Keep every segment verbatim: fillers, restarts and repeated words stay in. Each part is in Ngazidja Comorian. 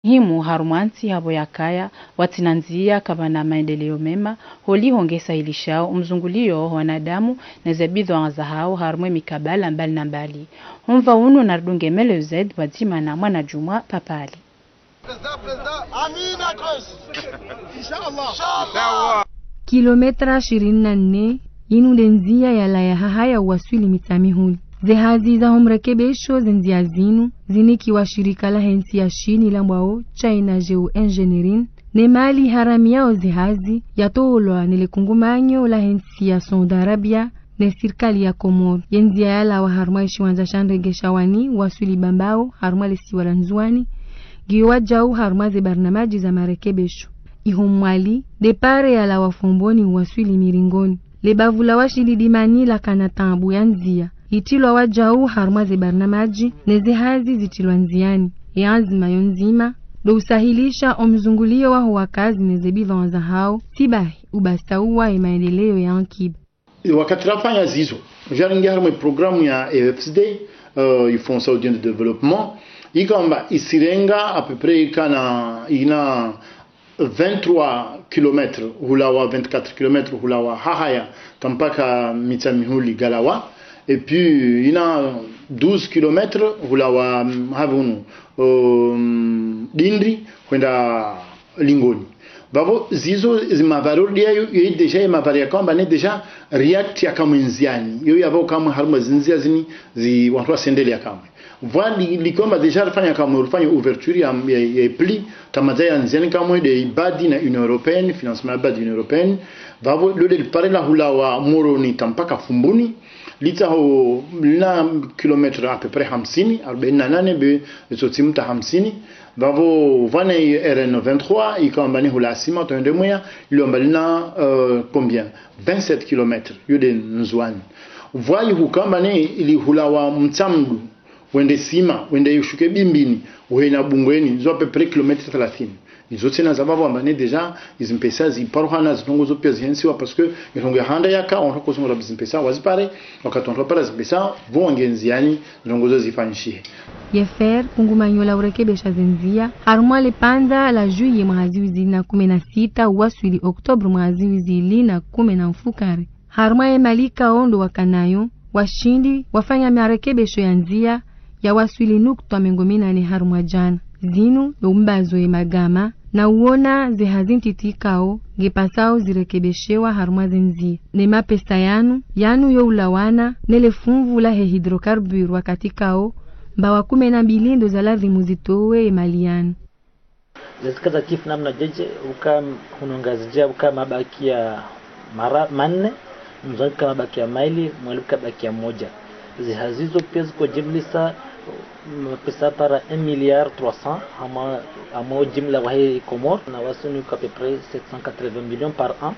muhimu harumwa ntsi hapvo yakaya watsina ndzia kapvana maendeleo mema, holiho ngesahilishao omzungulio wa wanadamu neze bidhwaa zahao harumwa emikabala mbali na mbali. Homva unu naridunge Mele Z pvadzima na Mwanadjumwa Papali. Kilometra ishirini na nne, inu nde ndzia yalawa Hahaya uwaswili Mitsamihuli. Zehazi za homrekebesho zendzia zinu zinikiwa shirika lahe ntsi ya Shini lambwao China Geo Engineering, ne mali iharamiao zehazi yatolwa nele kungumanyo lahe ntsi ya Saudi Arabia ne sirikali ya Komori. Ye ndzia yalawa harumwa eshiwandza sha ndege sha Wani uwaswili Bambao harumwa lesiwa la Ndzuwani, ngiyo wajau harumwa ze barnamaji za marekebesho. Iho Mwali, nde pare yalawa Fomboni uwaswili Miringoni. Le bavu la Washili Dimani lakana taabu ya ndzia, itilwa wajau harumwa ze barnamaji, neze hazi zitilwa ndziani. Ye anzima yo ndzima ndo usahilisha omzungulio waho wakazi neze bidhwaa zahao, tsi bahi ubasauwa ye maendeleo ya ankiba. Wakati rafanya zizo, jaringia harumwa programu ya E F S D, euh, i Fonds Saoudien de Développement, ikamba isirenga à peu près ikana ina vingt-trois kilomètres hulawa vingt-quatre kilomètres hulawa Hahaya tampaka Mitsamihuli Galawa, et puis ina douze kilomètres hulawa, mm, havunu, euh, Dindri hwenda Lingoni. Vavo zizo zi mavari ori yayo, yo déjà ye mavari yakamba ne déjà riakti yakamwe ndziani. Yo yavao kamwe harumwa zindzia zini zi wantru wasendele yakamwe. Vwa li, likomba déjà rifanya kamwe, rifanya ouverture ya, ya, ya pli, tamadza ya ndziani kamwe nde ibadi na Union Européenne, financement ya badi Union Européenne. Vavo lo nde lipare la hulawa Moroni tampaka Fumbuni, litsaho lina kilomètre à peu près hamsini, arobaini na nane be, zo tsimta hamsini. Vavo vwana R N vingt-trois, ikamba ne hula Sima, toende mweya, ilo amba lina, euh, combien? Vingt-sept kilomètres, yo nde Ndzuwani. Vwa ihukamba ne ili hulawa Mtsamdu, wende Sima, wende yushuke Bimbini, uhena Bungweni, zo à peu près kilomètre thelathini. Izo tsena za vavo amba ne déjà, izi mpesa ziparuhana, zitrongo zo pia zihensiwa, parce que itrongo ya handa yaka, wantru wakozunguza zi mpesa, wazipare, wakati wantru wapara zi mpesa, vo wange ndziani, zitrongo zo zifanyishihe. Ye fer, kungumanyo la urekebesha zendzia, harumwa le pvandza la juillet mwaha ziwi zili na kume na sita, uwaswili octobre mwaha ziwi zili na kume na mfukare. Harumwa ye mali ikao ndo wakanayo, washindi wafanya marekebesho ya ndzia ya waswili nukta mengo minane harumwa djana. Zinu ndo umbazo ye magama, na uona ze hazi ntiti ikao ngepasao zirekebeshewa harumwa ze ndzia. Ne mapesa yanu, yanu yo ulawana nele funvu lahe hydrocarbure wakati ikao mbawa kume na mbili ndo za lazimu zitowe ye mali yanu. Zesika za kifu namna jeje, uka hunu Ngazidja, uka mabakia mara manne, Ndzuwani uka mabakia maili, Mwali uka bakia moja. Zihazi zo pia ziko jimlisa, mm, pesa para un milliard trois cents, hama, hama ujimla wahe Komori, na wasuni uka à peu près sept cent quatre-vingts millions par an.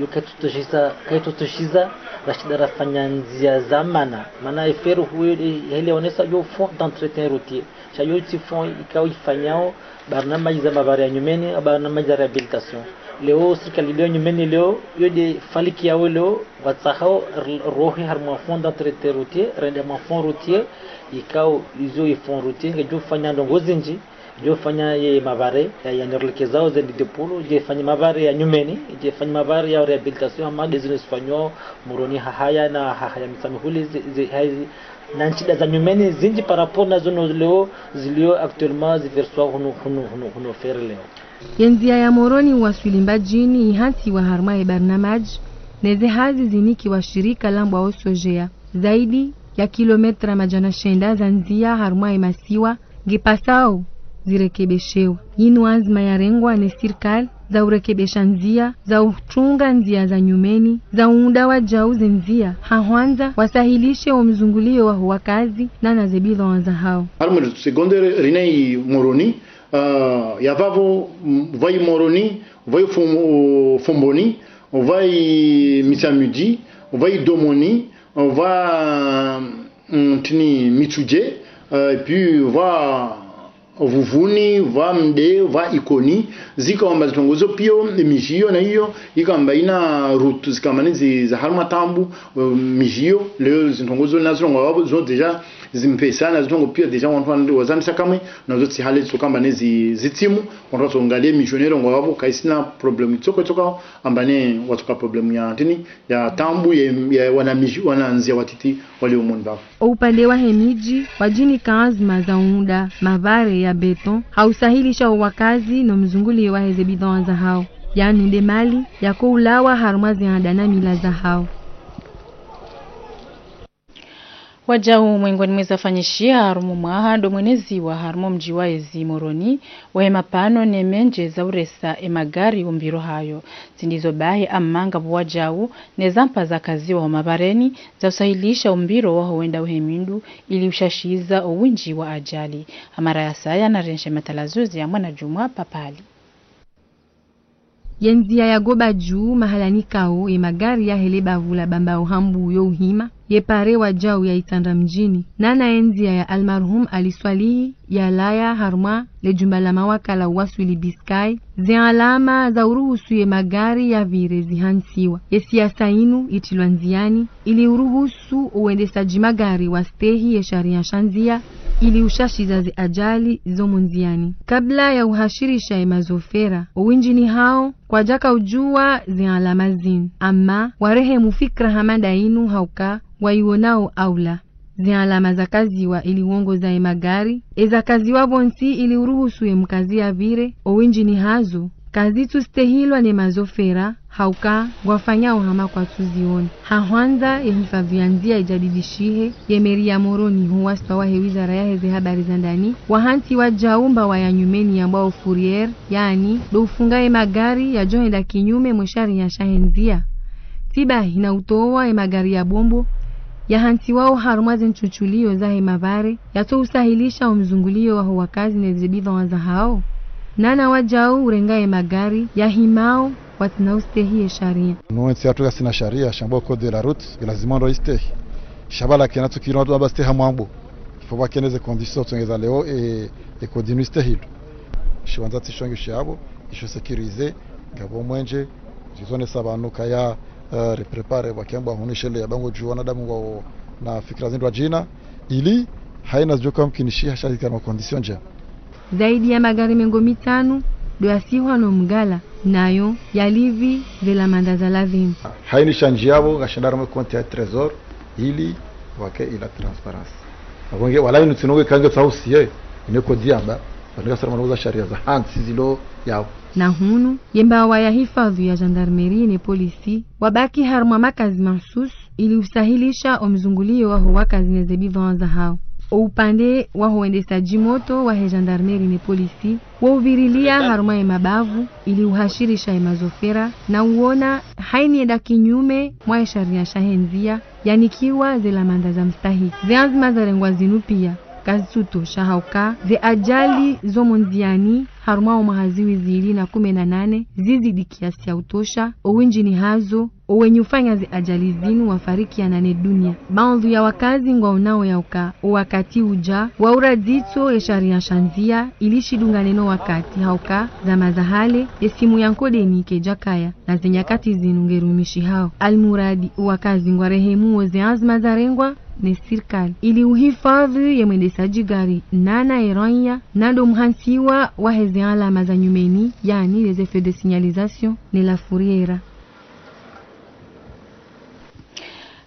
Yo kaitutoshiza, kaitutoshiza, rashida rafanya ndzia za mana. Mana eferu huyo, eh, hele onesa yo fonds d'entretien routier. Sha yo tsi fonds ikao ifanyao barnamaji za mavari ya nyumeni, au barnamaji za réhabilitation. Leo, sirikali leo nyumeni leo, yo nde faliki yao leo, watsahao r-, rohe harumwa fonds d'entretien routier, rende harumwa fonds routier, ikao izo i fonds routier, ngejo fanya ndrongo zinji, jo fanya ye mavari ya, ya nyorlekezao ze nidepolo, je fanya mavari ya nyumeni, je fanya mavari ya réhabilitation, hama nde zinu zifanyao Moroni Hahaya na Hahaya Mitsamihuli, ze, ze, hazi, na nshida za nyumeni zinji par rapport na zinu leo, zilio actuellement ziverswa hunu, hunu, hunu, hunu fer leo. Ye ndzia ya Moroni uwaswili Mbadjini ihantsiwa harumwa ye barnamaji, neze hazi zinikiwa shirika lambwao Sogea. Zaidi ya kilometra madjana shenda za ndzia harumwa ye masiwa ngepasao zirekebeshewa. Yinu anzima yarengwa ne sirikali za urekebesha ndzia, za utunga ndzia za nyumeni, za uunda wajau ze ndzia, ha hwandza wasahilishe wo mzungulio waho wakazi, nana ze bidhwaa zahao. Harumwa le secondaire rina i Moroni, euh, ya vavo, mm, vwa i Moroni, vwa i Fom-, Fomboni, vwa i Mitsamihuli, vwa i Domoni, vwa, mm, tini Mitsudje, euh, et puis vwa Vuvuni, vwa Mde, vwa Ikoni, zikamba zitrongo zo pia, miji iyo na iyo, ikamba ina route, zikamba ni zi-, za harumwa taabu, euh, miji iyo, leo zitrongo zo na zitrongo zo déjà, Zimpesa na zitrongo pia déjà wantru wandri wazandisa kamwe, na zo tsi hale tsoka amba ne zi-, zitsimu, wantru watso angalia mijoni rongo wapvo, kaisina problème tsoko tsoko, amba ne watsoka problème ya ntrini, ya taabu, ya, ya wana miji, wana ndzia watiti, wali umoni pvapvo. O upande wahe midji, wadjinika anzma za uunda mavare ya béton, ha usahilisha o wakazi no mzunguliyo waheze bidhwaa zahao. Yanu nde mali, yako ulawa harumwa ze anda na mila zahao. Wadjau mwengoni mwa zafanyishiha harumwa mwaha ndo mweneziwa harumwa mdji wa ezi Moroni, wahe mapano ne mwenje za uresa e magari umbiro hayo. Tsi ndizo bahi amma ngapvo wadjau ne zampa zakaziwa ho mavareni za usahilisha umbiro waho wenda uhe mindu ili ushashiza o windji wa ajali. Hamara ya saya na renshe matalazuzi ya mwana Djumwa Papali. Ye ndzia ya Goba Dju mahala nikao ye magari yahele bavu la Bambao Hambu yo uhima, ye pare wadjau ya Itsandra mdjini. Nana ye ndzia ya Almarhum Ali Swalihi yalaya harumwa le djumba la mawakala uwaswili Biscay, ze alama za uruhusu ye magari yapvire zihantsiwa. Ye siasa inu itrilwa ndziani ili uruhusu uwendesadji magari wastehi ye sharia sha ndzia, ili ushashiza ze ajali zo mo ndziani. Kabla ya uhashirisha ye mazofera, o windjini hao kwadjaka udjuwa ze alama zinu. Amma, warehemu fikira hama nda inu hauka waiwonao aula. Ze alama zakaziwa ili uongoza ye magari, eza kaziwa pvontsi ili uruhusu ye mkazi yapvire, o windjini hazo, kazitsustehilwa ne mazofera, hauka ngwafanyao hama kwatsuziona. Ha hwandza ye hifadhu ya ndzia ijadidishihe, ye meri ya Moroni ho wasitwa wahe wizara yaheze habari za ndani, wahantsi wadjau mbawa ya nyumeni yambwao fourrière, yaani, ndo ufunga ye magari yadjohenda kinyume mwe sharia shahe ndzia. Tsi bahi na utowa ye magari ya bombo, yahantsiwao harumwa ze ntsuntsulio zahe mavare, yatso usahilisha o mzunguliyo waho wakazi ne ze bidhwaa zahao. Nana wadjau urenga ye magari yahimao, watsina ustehi ye sharia. No ntsi yatru kasina sharia, shambwao code de la route, ye lazima ndo istehi. Sha pvala kena tsukiro wandru amba steha mwambo. Ifo pvakene ze conditions tsongeza leo e, e code inu istehilo. Shiwandza tsishongi shapvo, isho sécurisé, ngapvo mwenje, zizonesa pvanu kaya, eh, reprépare, pvakembwa hunu shele ya bango dju wanadamu ngwao na fikira zindru adjina, ili haina zidjoka mkinishiha sha zikana conditions ndjema. Zaidi ya magari mengo mitsanu ndo yasihwa no mgala, nayo yalipvi ze lamanda za lazimu. Haini shandji yapvo, ngashenda harumwa compte ya Trésor, ili wake ila transparence. Apvo nge, wala inu tsi nongo kange tsahusiye, ine code yamba, pvanu ngasara manoza sharia za hantsi zilo yapvo. Na hunu, ye mbawa ya hifadhu ya gendarmerie ne polisi, wabaki harumwa makazi mahsusu, ili usahilisha o mzunguliyo waho wakazi ne ze bidhwaa zahao. O upande waho wendesadji moto wahe gendarmerie ne polisi, wo uvirilia harumwa ye mabavu, ili uhashirisha ye mazofera, na uona haini yenda kinyume mwa ye sharia shahe ndzia, yanikiwa ze lamanda za mstahiki. Ze anzima zarengwa zinu pia, kazitsutosha hauka, ze ajali zo mo ndziani, harumwa o mwaha ziwi zili na kume na nane, zizidi kiasi ya utosha, o windjini hazo, o wenyi ufanya ze ajali zinu wafarikiana ne dunia. Baadhwi ya wakazi ngwaonao yauka, o wakati uja, wa uradzitso ye sharia sha ndzia, ili shidungane no wakati hauka, zama za hale, ye simu ya nkodeni kedjakaya, na ze nyakati zinu ngerumishihao. Almuradi, o wakazi ngwarehemuo ze anzima zarengwa ne sirikali, ili uhifadhi ye mwendesadji gari, nana ye raiya, na ndo mhantsiwa wahe ze alama za nyumeni, yaani les effets de signalisation, ne la fourrière.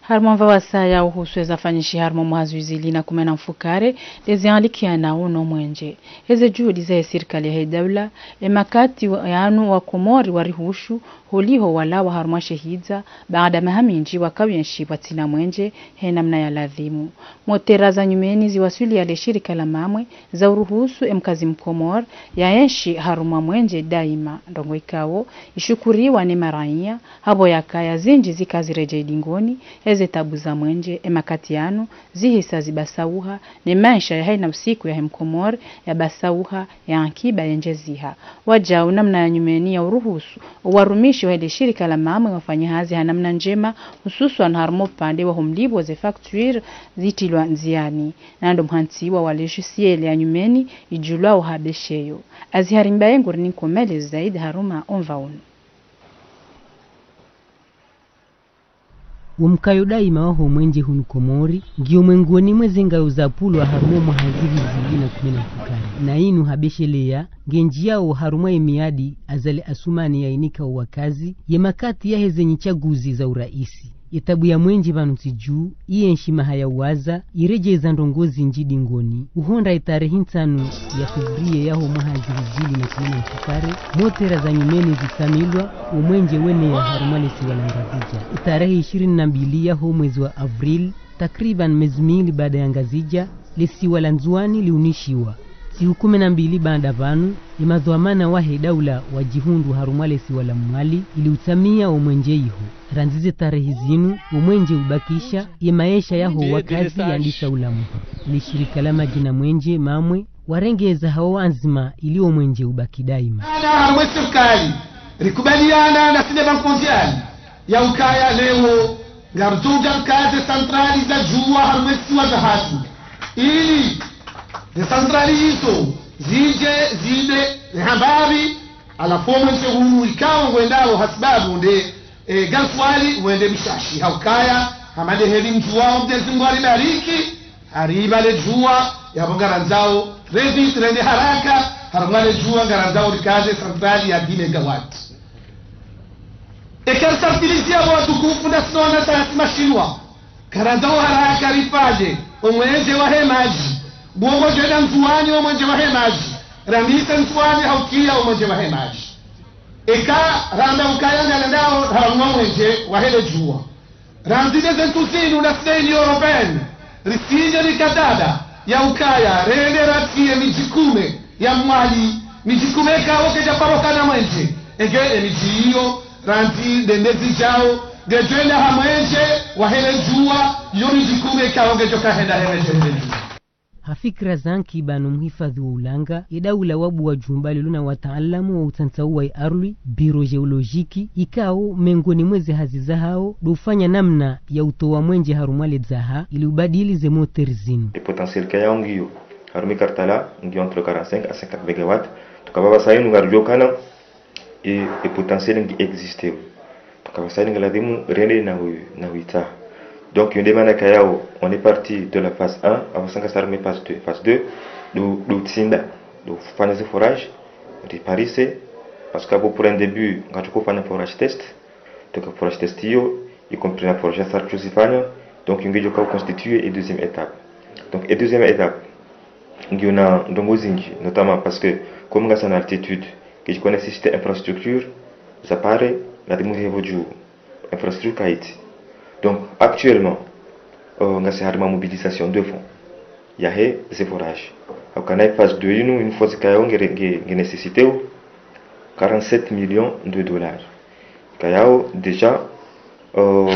Harumwa mva wasaya uhusu eza fanyishiha harumwa mwaha ziwi zili na kume na mfukare, ndezi alikiana uno mwenje. Eze juhudi zahe sirikali yahe daula, e makati wa, yanu wa Komori warihusu, holiho walawa harumwa shehidza, baada maha mindji wakawenshi pvwatsina mwenje, he namna ya ladhimu. Motera za nyumeni ziwaswili ya le shirika la mamwe, za uruhusu e mkazi mkomori, yaenshi harumwa mwenje daima, ndrongoo ikao, ishukuriwa ne maraiya, hapvo yakaya zindji zika ziredjei dingoni, eze tabu za mwenje, e makati yanu, zihisa zibasauha, ne maesha ya haina usiku yahe mkomori, yabasauha, ya ankiba yendjeziha. Wajau namna ya nyumeni ya uruhusu, owarumishi wahe le shirika la mamwe wafanye hazi ha namna ndjema, hususwan harumwa upande waho mlipvo ze facture zitrilwa ndziani. Na ndo mhantsiwa wa logiciel ya nyumeni, idjulwao ha Besheyo. Azihari Mbaye nguri ninkomele zaidi harumwa omva unu. Wo mkayo daima waho mwenje hunu Komori, ngiyo mwengoni mwa ze ngayo zapvulwa harumwa mwaha zihwi zili na kume na mfukare. Na inu habesheleya, ngendjiyao harumwa ye miadi Azali Assoumani yainika wo wakazi, ye makati yahe ze nyitsaguzi za uraisi. Ye tabu ya mwenje pvanu ntsi dju, iyenshi maha ya uwaza, iredjeza ndrongoo zindji dingoni. Uhondra ye tarehi ntsanu ya février yaho mwaha zihwi zili na kume na mfukare, motera za nyumeni zitsamilwa, wo mwenje weneya harumwa le siwa la Ngazidja. Ye tarehi ishirini na mbili yaho mwezi wa avril, takriban mezi mili baada ya Ngazidja, le siwa la Ndzuwani liunishiwa. Siku kume na mbili baada pvanu, ye madhwamana wahe daula wadjihundru harumwa le siwa la Mwali ili utsamia wo mwenje iho. Randzi ze tarehi zinu, wo mwenje ubakisha, ye maesha yaho wakazi yandisa ulamuha. Le shirika la madji na mwenje, MAMWE, warengeza hawo anzima ili wo mwenje ubaki daima. Ana harumwa sirikali, rikubaliana na sine banki mondiali, ya ukaya leo, ngarudjo udja rikaze santrali za djuwa harumwa siwa zahatru. Ili, ze santrali izo, zidje, zibe, zihambapvi, halafu wo mwenje hunu ikao ngwendao hasibabu nde, e, gazwali wende mishashi. Ha ukaya, hama nde heli mdjuwao Mwenyezi Mungu haribariki, haripva le djuwa, yapvo ngarandzao, revit rende haraka, harumwa le djuwa ngarandzao rikaze santrali ya dix mégawatts. Eka risantralize yapvo watukufu na sinona sa si mashinwa. Ngarandzao haraka ripvadje, wo mwenje wahe madji. Bongo djwenda Ndzuwani wo mwenje wahe madji. Ramise Ndzuwani ha ukia wo mwenje wahe madji. Eka ramba ukaya ngarendao harumwa mwenje wahe le djuwa. Randzi ne ze ntsu zinu na sine Union Européenne, risinye mikataba ya ukaya, rende ratriye midji kume ya Mwali, midji kume ikao kedja paro kana mwenje, enge e midji iyo, randzi nde mezi idjao, ngedjwenda ha mwenje wahe le djuwa, yo midji kume ikao ngedjo kahenda he mwenje he le djuwa. Ha fikira za nkiba no muhifadhi wo ulanga, ye daula wabuwa djumba lilo na wataalamu wa utsantsawu wa ye arlwi, bureau géologique, ikao mengoni mwa ze hazi zahao, ndo ufanya namna ya utowa mwenje harumwa le dzaha, ili ubadili ze moteri zinu. E potentiel ikayao ngiyo harumwa Kartala, ngiyo entre quarante-cinq à cinquante mégawatts, tuka pvapvasa inu ngaridjo kana, e, e potentiel ngi existe. Donc, apvasa inu ngiladhimu rende na hu-, na huitsaha. Donc, yo nde mana ikayao, on est parti de la phase un, apvasa ngasi harumwa phase deux. Phase deux, ndo, ndo utsinda, ndo ufanya ze forage, ndo riparise, parce que apvo pour un début, ngatsuko ufanya forage test, donc forage test iyo, y compris na forage ya sari tsu zifanya, donc yo ngedjo kao constituer e deuxième étape. Donc, e deuxième étape, ngiyo na ndrongoo zindji, notamment parce que, comme ngasi na altitude, kedjiko nécessiter infrastructure, za pare, ngadhimu rihepvo dju, infrastructure kayitsi. Donc, actuellement, euh, ngasi harumwa mobilisation de fonds yahe ze forage. Ha ukana ye phase deux inu, une fois ikayao nge, nge, nge nécessiter wo quarante-sept millions de dollars. Ikayao déjà, euh,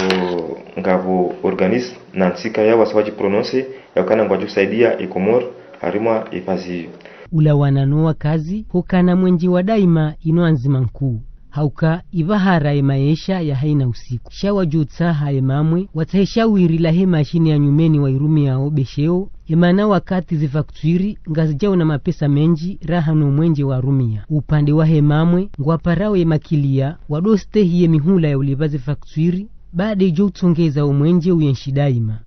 ngapvo organisme na ntsi ikayao wasa wadji prononcer, ya ukana ngwadjo usaidia e Komori harumwa e phase iyo. Ulawana no wakazi, hukana mwenje wa daima inu anzima nkuu. Ha uka, ipvahara ye maesha ya haina usiku. Sha wadjo utsaha ye MAMWE, watsahe shawiri lahe mashine ya nyumeni wa irumiao besheo, ye mana wakati ze facture ngazidjao na mapesa mendji raha no mwenje warumia. Upande wahe MAMWE, ngwaparao ye makilia, wado stehi ye mihula ya ulipva ze facture, baada idjo utsongeza wo mwenje uyenshi daima.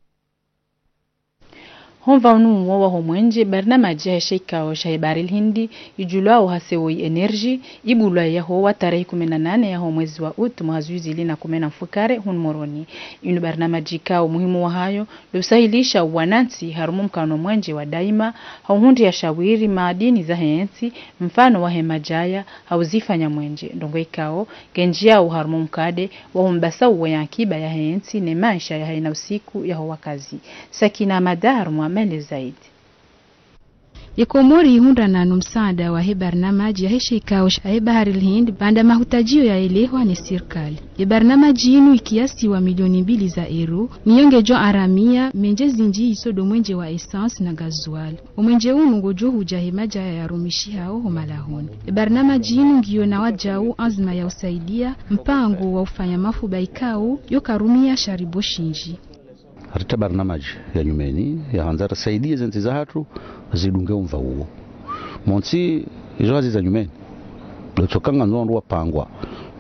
Ho mva unu wo waho mwenje, barnamaji yahe she ikao shahe Bahari l'Hindi, idjulwao ha Seoi Energy, ibulwa yaho wa tarehi kume na nane yaho mwezi wa août mwaha zihwi zili na kume na mfukare hunu Moroni. Inu barnamaji ikao muhimu wahayo, ndo usahilisha wanantsi harumwa mkano mwenje wa daima, ha uhundria shawiri maadini zahe ntsi, mfano wahe madjaya, ha uzifanya mwenje. Ndrongoo ikao, ngendjiyao harumwa mkade, wa umbasa uwo ya nkiba yahe ntsi, ne maesha ya haina usiku yaho wakazi. Sakina Mada harumwa maelezo zaidi. Ye Komori ihundrana no msaada wahe barnamaji yahe she ikao shahe Bahari l'Hindi, baanda mahutajio yaelehwa ne sirikali. Ye barnamaji inu ikiasi wa milioni mbili za euro, niyo ngedjo aramia mwenje zindji iso ndo mwenje wa essence na gasoil. Wo mwenje unu ngodjo hudja he madjaya yarumishihao ho malahoni. Ye barnamaji inu ngiyo na wadjau anzima ya usaidia mpango wa ufanya mafuba ikao yo karumia sharibo shindji. Harita barnamaji ya nyumeni, ya handza risaidie ze ntsi zahatru, zidunge umva uwo. Montsi, izo hazi za nyumeni. Ndo tsoka ngandzo wandru wapangwa.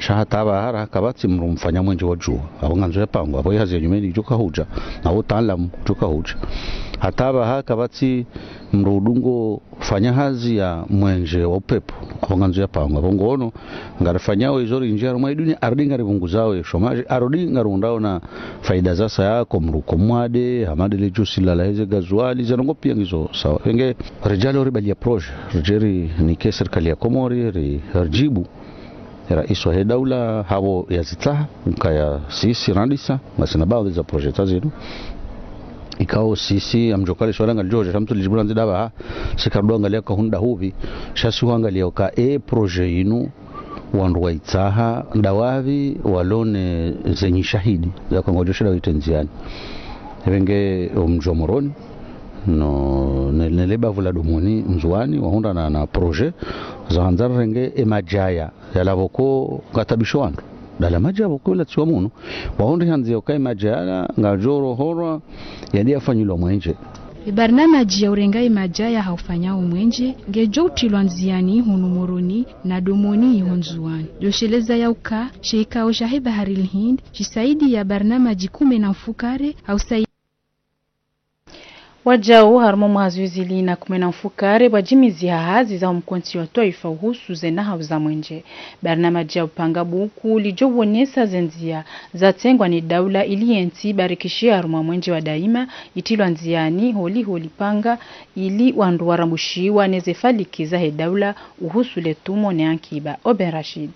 Sha hata apvaha raha kapvatsi mdru mfanya mwenje wa djuwa. Apvo ngandzo yapangwa, apvo ihazi ya nyumeni idjo kahudja, na utaalamu udjo kahudja. Hata apvaha kapvatsi mdru udungo fanya hazi ya mwenje wa upepvo, apvo ngandzo yapangwa. Apvo ngono, ngarifanyao izo rindji harumwa idunia, arudi ngaripvunguzao ye chômage, arudi ngarihundrao na faida za saya ko mdru ko mwade, hamade le djusi lala heze gazuali, ze ndrongoo pia ngizo sawa. Pvenge, ridjalo ribalia projet, ridje rinike sirikali ya Komori, ri, ridjibu raisi wahe daula hapvo yazitsaha, ukaya sisi randisa, ngasina baadhwi za projet zinu. Ikao sisi, amdjokali swala ngalidjo hodja, sha mtsu lidjibu randzi daba, ha, sika ridjo angalia kahunda hupvi, sha si huangalia uka, e, projet inu, wandru waitsaha, ndawapvi, walo ne zenyi shahidi, za uka ngwadjo shinda waitrendziani. Pvenge, omdji wa Moroni, no, ne, ne le bavu la Domoni, Ndzuani, wahundrana na projet, za handza renge, e, madjaya, yala pvoko ngatabisho wandru. Dala madjaya pvoko ulatsiwa munu. Wahundri handzi ya uka e madjaya yala ngadjo rohorwa yende yafanyilwa mwenje. E barnamaji ya urenga e madjaya ha ufanya o mwenje, ngedjo utrilwa ndziani hunu Moroni na Domoni iho Ndzuani. Djosheleza ya uka, she ikao shahe Baharil Hindi, shisaidi ya barnamaji kume na mfukare, ha usaidi Wadjau harumwa mwaha zihwi zili na kume na mfukare, pvwadjimiziha hazi za omkontsi wa twaifa uhusu ze nahau za mwenje. Barnamaji ya upanga buku lidjo wonesa ze ndzia zatsengwa ni daula ili yentsi ibarikishihe harumwa mwenje wa daima, itrilwa ndziani, holiho lipanga, ili wandru warambushiwa ne ze faliki zahe daula uhusu le tumo ne ankiba. Oben Rashid.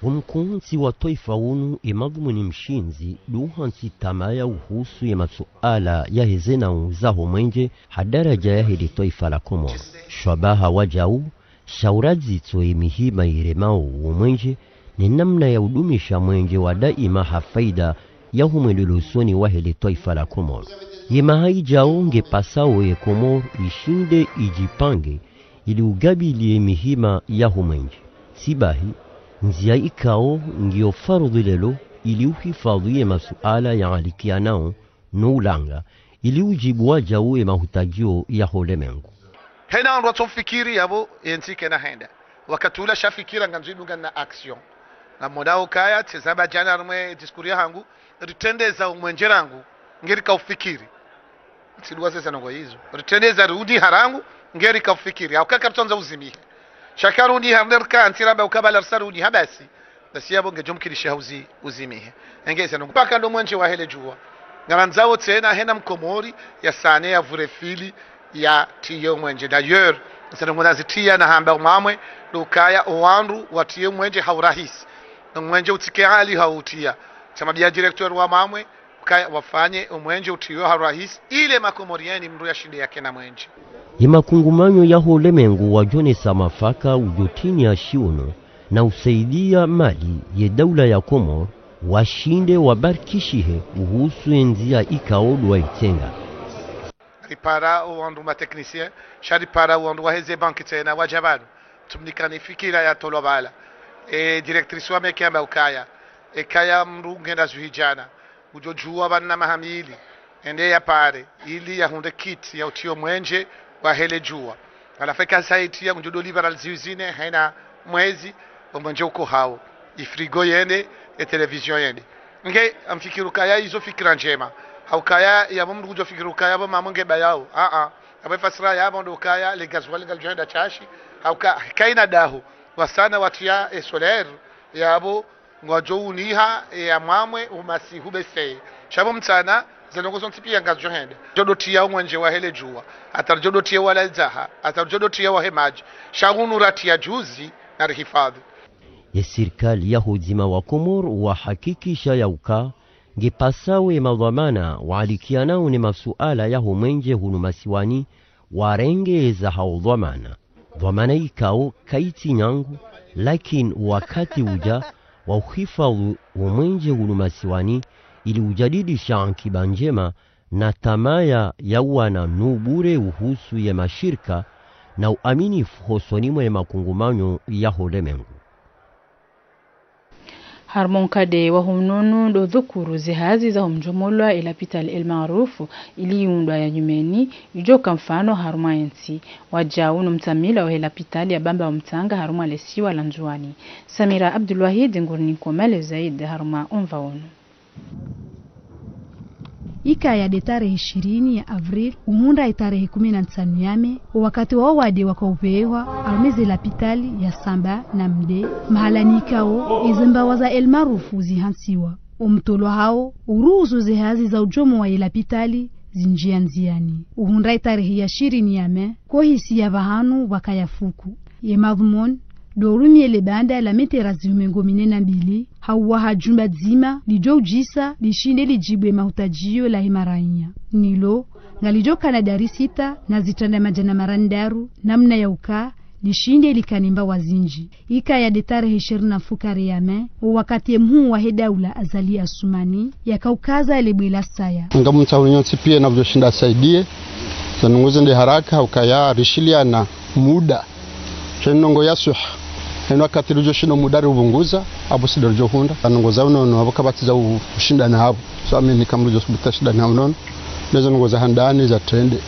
Omkontsi wa twaifa unu, e madhumuni mshindzi, ndo uhantsi tamaya uhusu ye masuala yaheze nahau zaho mwenje, ha daraja yahe le twaifa la Komori. Shabaha wadjau, shauri dzitso ye mihima iremao wo mwenje, ne namna ya udumisha mwenje wa daima ha faida yaho mwendelo usoni wahe le twaifa la Komori. Ye maha idjao ngepasao ye Komori ishinde idjipange, ili ugabiliye mihima yaho mwenje. Tsi bahi, ndzia ikao ngiyo faradhwi leo, ili uhifadhwi ye masuala yaalikianao no ulanga, ili udjibu wadjau ye mahutadjio yaho lemengu. Hena wandru watsofikiri yapvo yentsi kena henda. Wakati ula shafikira ngandzo idunga na action. Ngamwonao ukaya, tseza pvadjana harumwa e discours yahangu, ritrendeza o mwenje rangu, ngeri kaufikiri. Tsidjuwa zeza ndrongoo izo. Ritrendeza riudiha rangu, ngeri kaufikiri. Hauka karitsandza uzimihe. Sha karudiha mne rika ntsi ramba uka bala risa rudiha basi. Basi yapvo ngedjo mkinishiha uzi, uzimihe. Enge zeno mpaka ndo mwenje wahe le djuwa. Ngarandzao tsena hena mkomori yasane yavure fili yatriye o mwenje. D'ailleurs, zeno ngwanazitria na hamba o Mamwe, ndo ukaya o wandru watriye o mwenje ha urahisi. No mwenje utsike hali ha utria. Sha mambia directeur wa Mamwe, ukaya wafanye o mwenje utriwe ha urahisi, ile makomori yeni mndru yashinde yakena mwenje. Ye makungumanyo yaho lemengu wadjonesa mafaka udjotrinya shiuno na usaidia mali ye daula ya Komori, washinde wabarikishihe uhusu ye ndzia ikao ndo waitsenga. Ripara o wandru ma techniciens, sha ripara o wandru waheze banki tsena wadja pvanu. Tsumnika ni fikira yatolwa pvala. E directrice wa meke yamba ukaya, e kaya mndru ngena zihwi djana, udjo djuwa pvanu na maha mili, ende yapare, ili yahundre kit ya utria o mwenje wahe le djuwa. Halafu eka sa itria ngudjo ndo libéral zihwi zine, hena mwezi, o mwenje uko hawo. E frigo yende, e télévision yende. Nge, ngamfikiri ukaya izo fikira ndjema. Haukaya, yapvo mndru ngudjo fikiri ukaya, yapvo Mamwe nge bayao. Aa. Yapvo e fasira yapvo ndo ukaya, le gasoil ngalidjo henda shashi. Hauka, kaina daho. Wasana watria e solaire, yapvo ngwadjo uniha, e ya Mamwe, umasihu bese. Sha pvo mtsana, ze ndrongoo zontsi pia ngazidjo henda. Djo ndo tria o mwenje wahe le djuwa. Hata djo ndo tria wala idzaha. Hata djo ndo tria wahe madji. Sha unu ratria juzi, na rihifadhwi. Ye sirikali yaho udzima wa Komori wahakikisha ya uka, ngepasao ye madhwamana waalikianao ne masuala yaho mwenje hunu masiwani, warenge eza hao dhwamana. Dhwamana ikao kaitsi nyangu, lakini wakati udja wa uhifadhwi wo mwenje hunu masiwani, ili ujadidisha ankiba ndjema na tamaya ya uwana no ubure uhusu ye mashirika na uaminifu hosoni mwe makungumanyo yaho lemengu. Harumwa nkado wa hununu ndo dhukuru ze hazi za humdjomolwa ye lapitali El Maarouf ili iundwa ya nyumeni, idjoka mfano harumwa yentsi. Wadjau no mtamila wahe lapitali ya Bambao Mtsanga harumwa lesiwa la Ndzuani. Samira Abdulwahid nguri ni nkomele zaidi harumwa omva wunu. Ikaya nde tarehi ishirini ya avril, uhundra itarehi kume na ntsanu ya mai, owakati wa owade waka upvehwa harumwa ze lapitali ya Samba na Mde, mahala nikao ezembawa za El Maarouf zihantsiwa. Omtolwa hawo uruhusu ze hazi za udjomowa ye lapitali zindjie ndziani. Uhundra itarehi ya ishirini ya mai, kohisi ya pvahanu pvakaya fuku. Ye madhumuni ndo urumia le banda la metera zihumi mengo mine na mbili, hauwaha djumba dzima lidjo udjisa lishinde lidjibu ye mahutadjio la himarainya. Nilo ngalidjoka na dari sita na zitranda madjana mararu na ndraru, namna ya uka lishinde likane mbawa zindji. Ikaya nde tarehi ishirini na mfukare ya mai, owakati ye mhuu wahe daula Azali Assoumani yaka ukaza le bwe la saya. Ngamumtsaho nyontsi pia na pvudjoshinda asaidie, zanunguze nde haraka, ukaya rishiliana muda. Sha ndrongoo ya swiha. Eno wakati rudjoshinda muda riupvunguza, apvo si ndo ridjohundra. Ndrongoo za unono, apvo kapvatsi za u-, ushindana apvo. So, amini kamrudjo subuta shindana unono. Lezo ndrongoo za handani za trende.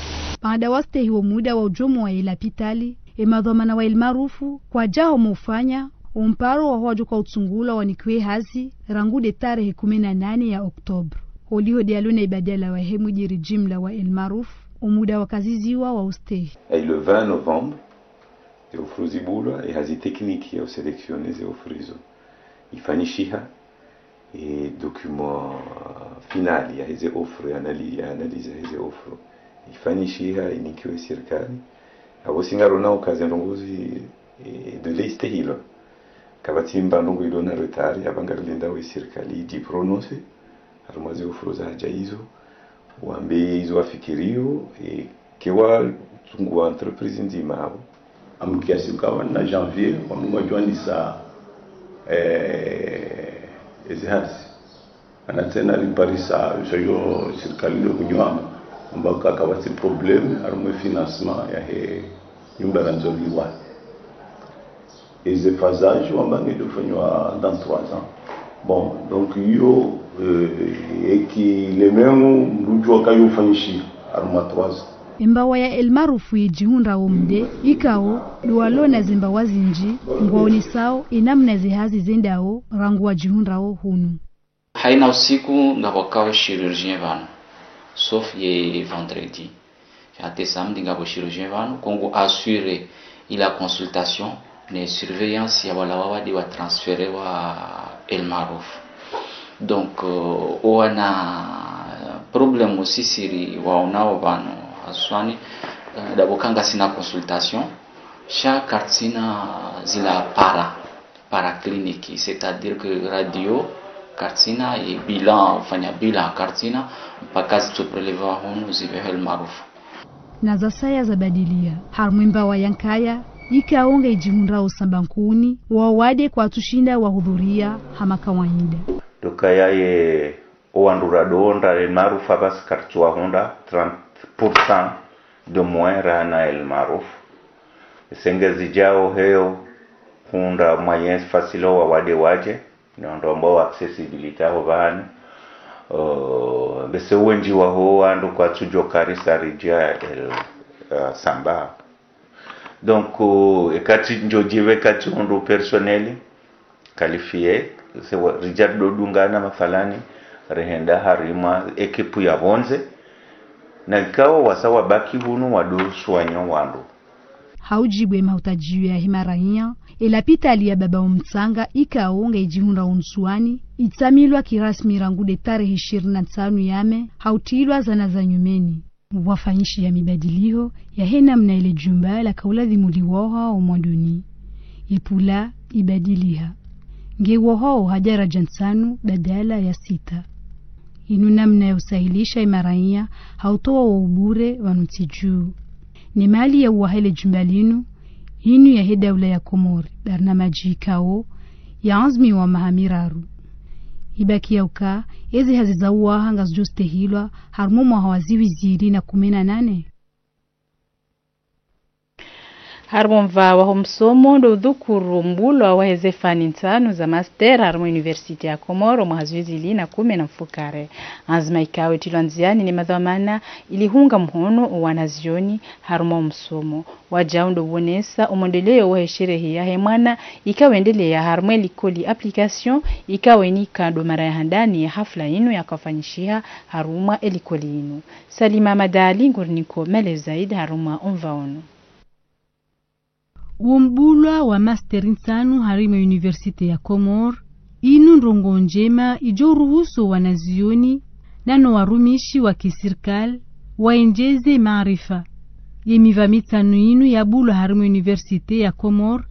Baanda wastehi wo muda wa udjomowa ye lapitali, emadhwamana wa El Maarouf kwadjaho mufanya omparo wa hwadjo ka utsungulwa wanikiwe hazi rangu nde tarehi kume na nane ya Oktobre. Holiho nde yalo na ibadala wahe mudiri jimla wa El Maarouf, omuda wakaziziwa wa ustehi. Et le vingt novembre, ze offre zibulwa, e hazi technique ya usélectionner ze offre izo ifanyishiha, e document final ya heze offre, anali-, ya analyse ya heze offre ifanyishiha, inikiwe sirikali. Apvo si ngarona uka ze ndrongoo zi, e, délai istehilwa. Kapvatsi mba ndrongoo ilo na retard, apva ngarilinda we sirikali idji prononcer harumwa ze offre zahadja izo, wambe izo wafikirio, e, ke watsunguwa entreprise ndzima apvo. Amkiasi uka pvanu janvier, wambe ngwadjwandisa, e, ezi hazi. Ana tsena riparisa, izo yo sirikali ndo kunywa amba, amba ka kapvatsi problème harumwa financement yahe nyumba randzo liwa. Eze phasage wamba ngedjo fanywa dans trois ans. Bon, donc iyo, euh, eki lemengu mdru udjua ka yo fanyishiha harumwa trois ans. Embawa ya El Maarouf idjihundrao Mde, ikao ndo walo na zembawa zindji, ngwaonesao enamna ze hazi zendao rangu wadjihundrao hunu. Haina usiku ngapvo kao chirurgien pvanu, sauf ye vendredi. Hata samedi ngapvo chirurgien pvanu, ko ngu assurer ila consultation ne surveillance ya wala wawade wa transférer wa El Maarouf. Donc, euh, owana problème usisiri waonao pvanu haswani, euh, ndapvo ka ngasina consultation, sha kartsina zila para paraclinique, c'est-à-dire que radio kartsina, ye bilan, ufanya bilan kartsina, mpaka zitso prélever hunu zipvehwe El Maarouf. Na zasaya zabadiliha, harumwa embawa ya Nkaya, ikao ngaidjihundrao Samba Nkuni, wawade kwatsushinda wahudhuria hama kawaida. Ndo ukaya ye owandru radowonda El Maarouf apvasi kartsuwahundra trente pour cent de moins rahana El Maarouf. Esenge zidjao heyo hundra moyen facile owawade wadje, no ndo wambao accessibilité aho pvahanu. Euh, bese wendji waho wandru kwatsudjo karisa ridja El, euh, Samba. Donc, euh, ekati ndjo djive kati hundru personnel qualifié, se wa, ridja ridodungana mafalani, rihenda harimwa ekipu ya pvondze, na ikao wasa wabaki hunu wadoswanya wandru. Ha udjibu emahutadjio yahe maraiya, elapitali ya Bambao Mtsanga ikao ngaidjihundrao Ndzuwani, itsamilwa kirasmi rangu de tarehi ishirini na ntsanu ya mai, ha utrilwa zana za nyumeni. Wafanyishiha mibadiliho yahe namna ile jumba laka uladhimu liwoha omwandoni. Ipula ibadiliha. Nge wohao ha daraja ntsanu badala ya sita. Inu namna ya usahilisha emaraiya ha utowa wo ubure pvanu ntsi juu. Ne mali ya uwaha ele jumba linu, inu yahe daula ya Komori, barnamaji ikao yaanzimiwa maha miraru. Ibaki ya uka ezi hazi za uwaha ngazidjo stehilwa harumwa mwaha wa zihwi zili na kume na nane. Harumwa omva waho msomo ndo udhukuru mbulwa waheze fani ntsanu za master harumwa université ya Komoro mwaha zihwi zili na kume na mfukare. Anzima ikao itilwa ndziani ne madhwamana ili hunga mhono owanazioni harumwa omsomo. Wajau ndo uonesa omwendeleo wahe sherehe yahe mwana ikao endeleya harumwa elikoli application ikao inika ndo mara ya handani ya hafla inu yakafanyishiha harumwa elikoli inu. Salima Madali ngurinikao melezo zaidi harumwa omva unu. Wo mbulwa wa master ntsanu harimwa université ya Komoro, inu ndrongoo ndjema ijo uruhusu wanazioni nano warumishi wa kisirikali waendjeze maarifa. Ye miva mitsanu inu yabulwa harimwa université ya Komoro,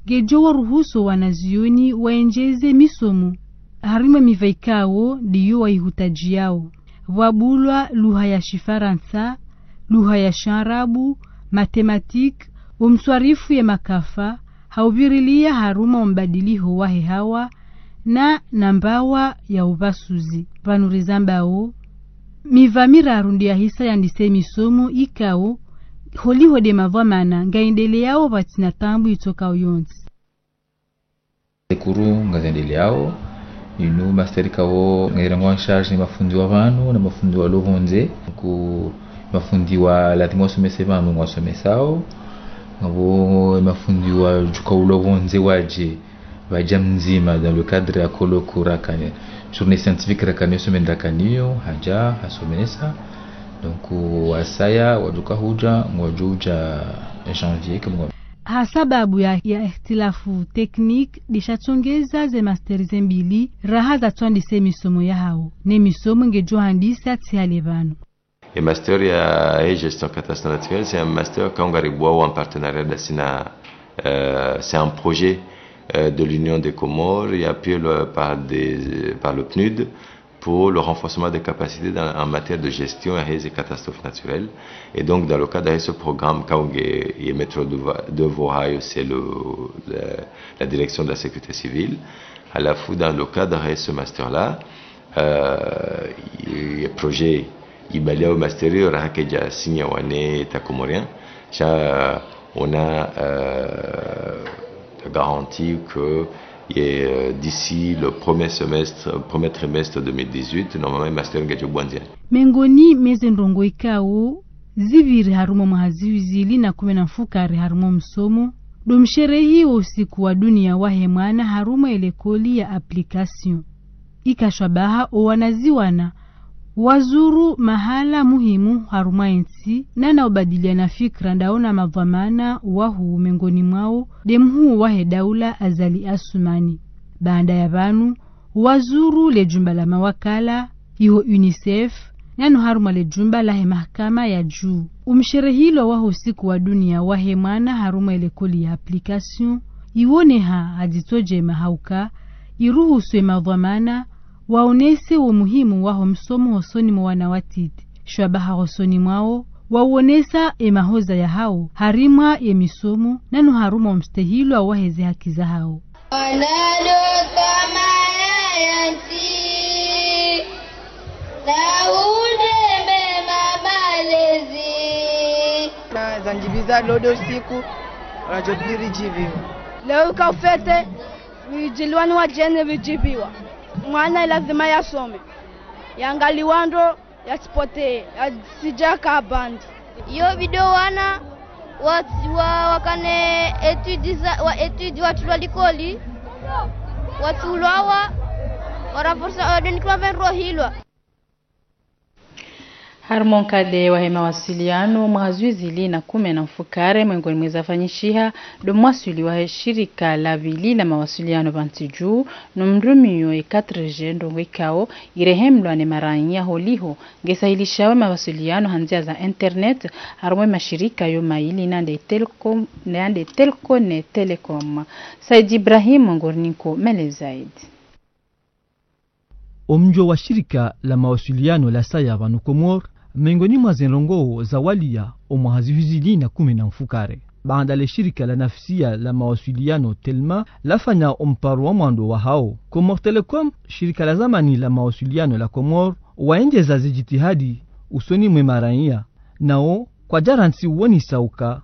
ngejo waruhusu wanazioni waendjeze misomo harimwa miva ikao ndiyo waihutajiao. Pvwabulwa lugha ya Shifarantsa, lugha ya Shiarabu, mathématiques, omswarifu ye makafa, ha uvirilia harumwa ombadiliho wahe hawa, na nambawa ya uvasuzi. Pvanu rizambao, miva miraru ndiyahisa yandise misomo ikao, holiho nde madhwamana ngayendeleyao pvatsina taabu itsokao yontsi. Ze cours ngazendeleao, inu master ikao ngairengo en charge ne mafundi wa pvanu na mafundi walo pvondze. Ku mafundi wa lazima wasomese pvanu ngwasomesao, ngapvo mafundi wa juka ulo pvondze waje, waja mdzima dans le cadre ya colloque rakani, journée scientifique rakani, semaine rakaniyo, haja, hasomesa. Donc, wasaya, wajuka huja, ngwajuja janvier, kama ngwa- Ha sababu ya, ya ihtilafu technique, ndishatsongeza ze master ze mbili, raha zatswandise misomo yahao, ne misomo ngejo handisa tsi hale pvanu. E master ya, e gestion catastrophe naturelle, c'est un master kaungaribwao en partenariat dasi na, euh, c'est un projet, euh, de l'Union des Comores, appuyé le, par des, par le PNUD, pour le renforcement des capacités dans, en matière de gestion des catastrophes naturelles. Et donc, dans le cadre de ce programme, kaunge, ye maître d'oeuvre, d'oeuvre, c'est le, le, la direction de la sécurité civile. Halafu, dans le cadre de ce master-là, euh, ye projet ibaliao master yo raha kaija signé wa ne État comorien. Sha on a, euh, garanti que, euh, d'ici le premier semestre, premier trimestre deux mille dix-huit, normalement, master ngejo bwa ndziani. Mengoni mwa ze ndrongoo ikao zipviri harumwa mwaha zihwi zili na kume na mfukare harumwa omsomo, ndo msherehi wo usiku wa dunia wahe mwana harumwa elekoli ya application. Ika shabaha owanaziwana wazuru mahala muhimu harumwa entsi, nana ubadiliana fikira ndao na madhwamana wahuu, mengoni mwao nde mhuu wahe daula Azali Assoumani. Baanda ya pvanu, wazuru le jumba la mawakala, iho UNICEF, nano harumwa le jumba lahe mahakama ya juu. Omsherehilwa waho usiku wa dunia wahe mwana harumwa elekoli ya application, iwoneha ha dzitso jema hauka iruhusu emadhwamana waonese wo muhimu waho msomo hosoni mwa wana watiti. Shabaha hosoni mwao, waonesa emahoza yahao harimwa ye misomo, nano harumwa omstehilwa waheze haki zahao. Wanado twamaya ya ntsi, na hunde mema malezi. Na zanjibiza lodo siku, rajo piri jibiwa. Leo ka ufete, rijiliwa ni wajene rijibiwa. Mwana lazima yasome. Yangaliwa ndo, yasipotee, yasija ka bandi. Yo bido wana, wa, wa, wakane études za, wa études, watulwa likoli, watulwa wa, wa renforcer, wa denikwa venrohilwa. Harumwa onkade wahe mawasiliano, mwaha zihwi zili na kume na mfukare, mwengoni mwa ezafanyishiha, ndo mwaswili wahe shirika la pvili la mawasiliano pvantsi juu, no mrumiyo ye quatre G, ndrongoo ikao irehemlwa ne maraiya holiho ngesahilishao emawasiliano ha ndzia za internet, harumwa emashirika yo maili, nande Telcom, nande Telco ne Telecom. Said Ibrahim ngorinikao melezo zaidi. Omdjo wa shirika la mawasiliano la saya pvanu Komori, mengoni mwa zendrongoo zawaliya omwaha zihwi zili na kume na mfukare. Baanda le shirika la nafsiya la mawasiliano Telma lafanya omparo wa mwando wahao, Comores Telecom, shirika la zamani la mawasiliano la Komori, waendjeza zijitihadi usoni mwe maraiya, nao kwajarantsi uonesa uka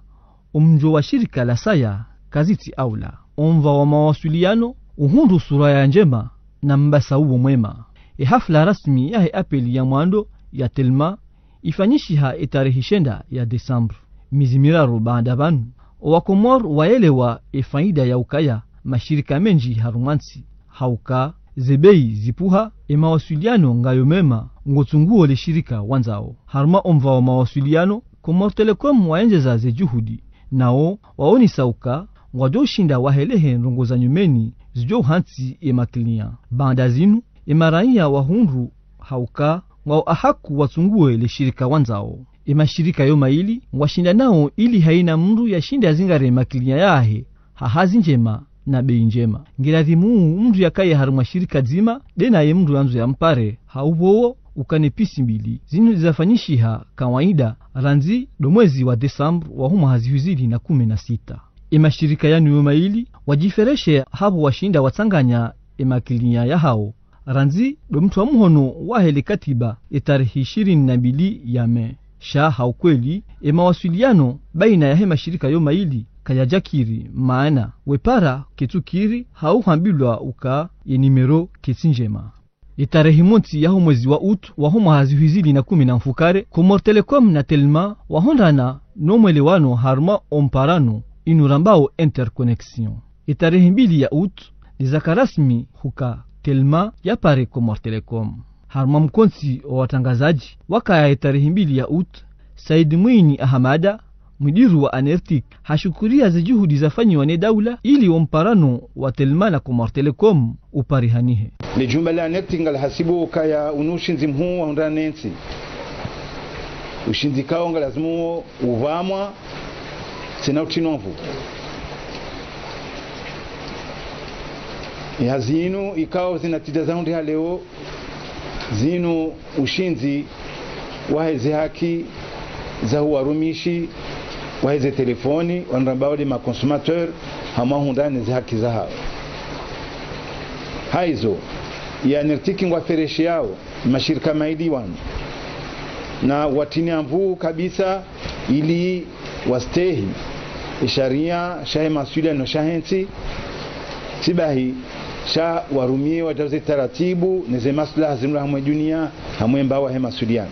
Omdjo wa shirika la saya kazitsi aula. Omva wa mawaswiliano uhundru sura ya ndjema na mbasa uwo mwema. Ye hafla rasmi yahe apeli ya mwando ya Telma ifanyishiha ye tarehi shenda ya Desambre. Mezi miraru baanda pvanu, owa Komori waelewa ye faida ya ukaya mashirika mendji harumwa ntsi. Hauka ze bei zipvuha, ye mawaswiliano ngayo mema, ngotsunguo le shirika wandzao. Harumwa omva wa mawaswiliano, Comores Telecom waendjeza ze juhudi, nawo waonesa uka ngwadjo shinda wahelehe ndrongoo za nyumeni zidjo uhantsi ye makiliya. Baanda zinu, ye maraiya wahundru hauka ngwao ahaku watsunguwe le shirika wandzao. Ye mashirika yo mayili ngwashindanao ili haina mndru yashinde yazingare ye makiliya yahe ha hazi ndjema na bei ndjema. Ngiladhimu mndru yakaye harumwa shirika dzima, de naye mndru yandzo yampare ha upvowo ukane pisi mbili. Zinu zafanyishiha kawaida randzi do mwezi wa Desambre wa ho mwaha zihwi zili na kume na sita. Ye mashirika yanu yo mayili wadjifereshe hapvo washinda watsanganya ye makiliya yahao randzi do mtru wa muhono wahe le katiba ye tarehi ishirini na mbili ya Me. Sha ha ukweli, ye mawaswiliano baina yahe mashirika yo mayili kayadjakiri, maana wepara ketsukiri hau hambilwa uka ye nimero ketsi ndjema. Ye tarehi montsi ya ho mwezi wa Août wa ho mwaha zihwi zili na kume na mfukare, Comores Telecom na Telma wahundrana no mwelewano harumwa omparano inu rambao interconnexion. Ye tarehi mbili ya Août, lizaka rasmi huka Telma yapare Comores Telecom. Harumwa mkontsi wa watrangazadji wakaya ye tarehi mbili ya Août, Said Mwinyi Ahamada, mudiru wa Anertic, hashukuria ze juhudi zafanyiwa ne daula ili omparano wa Telma na Comores Telecom uparihanihe. Le jumba la Anertic ngalihasibu ukaya unu ushindzi mhuu wahundrana ne ntsi. Ushindzi kao ngalazimu upvamwa tsena utrinwa nvu. Ye hazi inu ikao ze natija zahundriha leo, zinu ushindzi wahe ze haki za ho warumishi wahe ze telefoni, wanu rambao de ma consommateurs, hamwa hundrana ne ze haki zahao. Haizo, ye Anertic ngwafereshiyao mashirika mayili wanu na watrinia nvu kabisa ili wastehi ye sharia shahe mawaswiliano shahe ntsi, tsi bahi sha warumie wadjau ze taratibu ne ze maslaha zinu hamwe dunia, hamwe mbao wahe mawaswiliano.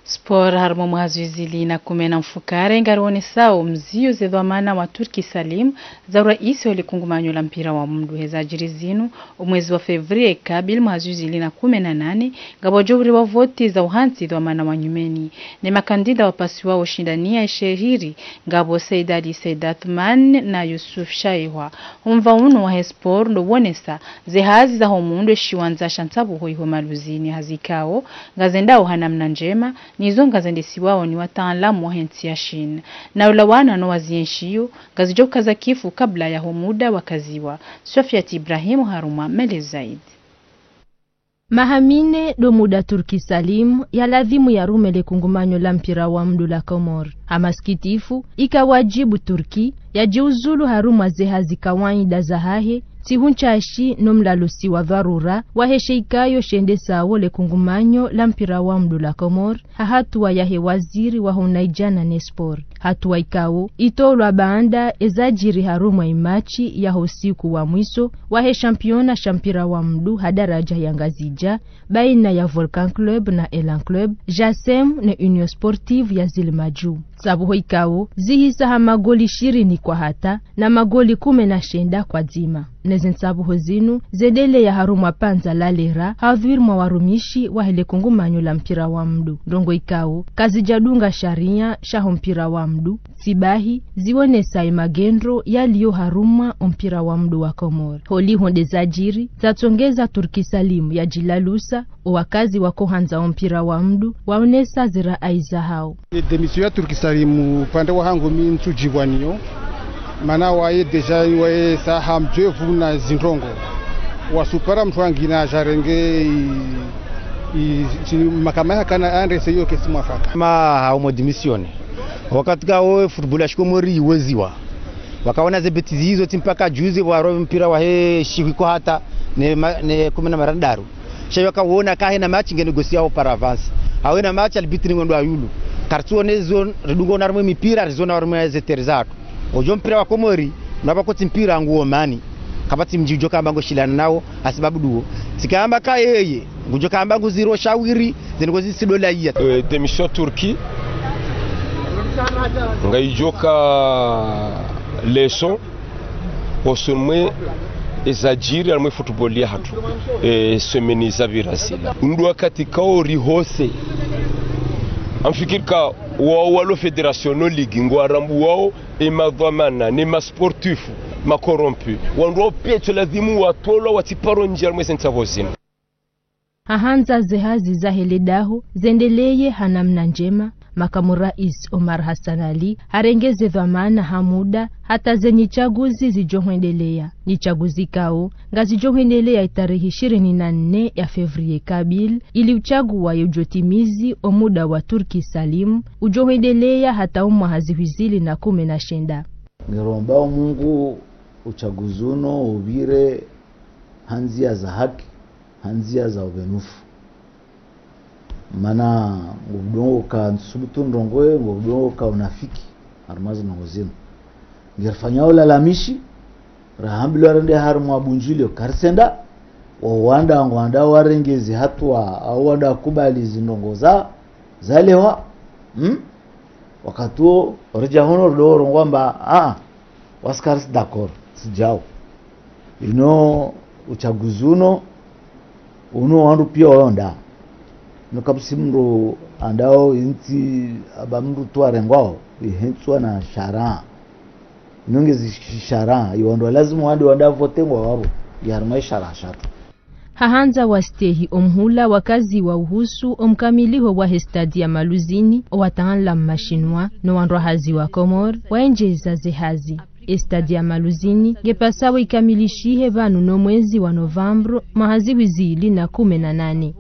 Sport. Harumwa mwaha zihwi zili na kume na mfukare ngarionesao mzio ze dhwamana wa Turki Salim za uraisi wa le kungumanyo la mpira wa mndru. He zadjiri zinu, omwezi wa février kabili mwaha zihwi zili na kume na nane, ngapvo djo uriwa voti za uhantsi dhwamana wa nyumeni. Ne makandida wapasiwao shindania ye shehiri ngapvo Said Ali Said Athman na Yusuf Shaihwa. Omva unu wahe sport ndo wonesa ze hazi za ho mundru we shiwandza sha ntsabuho iho Maluzini, hazi ikao ngazendao ha namna ndjema, nizo ngazendesiwao ni wataalamu wahe ntsi ya Chine. Na ulawana no wazienshio, ngazidjo kaza kifu kabla ya ho muda wakaziwa. Sofiat Ibrahim harumwa mele zaidi. Maha mine do muda Turki Salim yaladhimu yarume le kungumanyo la mpira wa mndru la Comores. Ha masikitifu, ika wadjibu Turki yadjiuzulu harumwa ze hazi kawaida zahahe, tsihu ntsashi no mlalusi wa dharura wahe she ikayo shendesao le kungumanyo la mpira wa mndru la Comores, ha hatuwa yahe waziri wa ho unaidjana ne sport. Hatuwa ikao itolwa baanda ye zadjiri harumwa ye match ya ho usiku wa mwiso wahe championnat sha mpira wa mndru ha daradja ya Ngazidja, baina ya Volcan Club na Elan Club, JACM ne Union Sportive ya Zilimadju. Ntsabuho ikao zihisa ha magoli ishirini kwa hata na magoli kume na shenda kwa dzima. Ne ze ntsabuho zinu zendeleya harumwa pvandza la Lera, hadhwiri mwa warumishi wahe le kungumanyo la mpira wa mndru. Ndrongoo ikao kazidjadunga sharia sha ho mpira wa mndru, tsi bahi zionesa ye magendro yaliyo harumwa o mpira wa mndru wa Comores. Holiho nde zadjiri, zatsongeza Turki Salim yadjilalusa, o wakazi wako handza o mpira wa mndru waonesa ze raai zahao. Ye démission ya Turki Salim, upande wahangu mi ntsudjivwa niyo. Mana waye déjà waye sa hamdjwevu na zindrongoo. Wasupara mndru wangina adjarenge i, i, tsi, makama yakana andrese iyo ketsi mwafaka. Ma haumo démissionner. Wakati ka wo football ya shikomori iweziwa. Wakaona ze bêtises izo tsi mpaka juzi waro mpira wahe shihwi kwa hata ne ma, ne kume na mararu. Sha wakawona kahena match nge négocier auparavant. Hawena match arbitre ngondro ayulu. Kartsuone zo ridungo na rumwe mipira, riziona rumwe ze terrain zahatru. Ojo mpira wa Komori, na pvakotsi mpira nguo mani. Kapvatsi mdji ujo kamba ngo shilana nao, hasibabu duo. Tsikamba ka yeye, ngujo kamba nguziro shawiri, ze ndrongo zisido la iya. Eh, démission Turquie. Ngaijoka leçon. Hosoni mwe ezadjiri harimwa football yahatru, e, semaine zapvira zila. Ndo wakati kao rihose. Ngamfikiri ka wao walo fédération no ligue ngwarambuwao emadhwamana, ne ma sportifs, ma corrompus. Wandru wao pia tso lazimu watolwa watsiparo ndjia harimwa eze ntsapvo zinu. Hahandza ze hazi zahe le daho zendeleye ha namna ndjema, makamu rais Omar Hassan Ali harenge ze dhwamana ha muda hata ze nyitsaguzi zijo hwendeleya. Nyitsaguzi kao ngazijo hwendeleya itarehi ishirini na nne ya février kabili, ili utsaguwa ye ujo timizi omuda wa Turki Salim ujo hwendeleya hata omwaha zihwi zili na kume na shenda. Ngirombao Mungu utsaguzi uno upvire ha ndzia za haki, ha ndzia za upvenufu. Mana ngopvudungo ka ntsubutu ndrongowe, ngopvudungo ka unafiki, harimwa zi ndrongo zinu. Ngirifanyao ulalamishi, rahambilwa rende harimwa bunjulio karisenda, wao wandru ngwandao warenge zi hatua, au wandru wakubali zi ndrongo za, zalewa. Hmm? Wakati uo, orija hono rido rongoa amba, ah, wasi karisi d'accord, tsi djao. Ino utsaguzi uno, uno wandru pia wao nda. Ino kapvatsi mndru andao intsi amba mndru tu arengwao, ihentswa na sharia. Ino ngezi sharia, iwandru lazimu wandru wandao vote ngwao wapvo, iharimwa isharia shatru. Hahandza wastehi omuhula wakaziwa uhusu omkamiliho wahe stade ya Maluzini, owataanlamu mashinwa, no wandru wa hazi wa Komori, waendjeza ze hazi. E stade ya Maluzini, ngepvasao ikamilishihe pvanu no mwezi wa novembre, mwaha zihwi zili na kume na nane.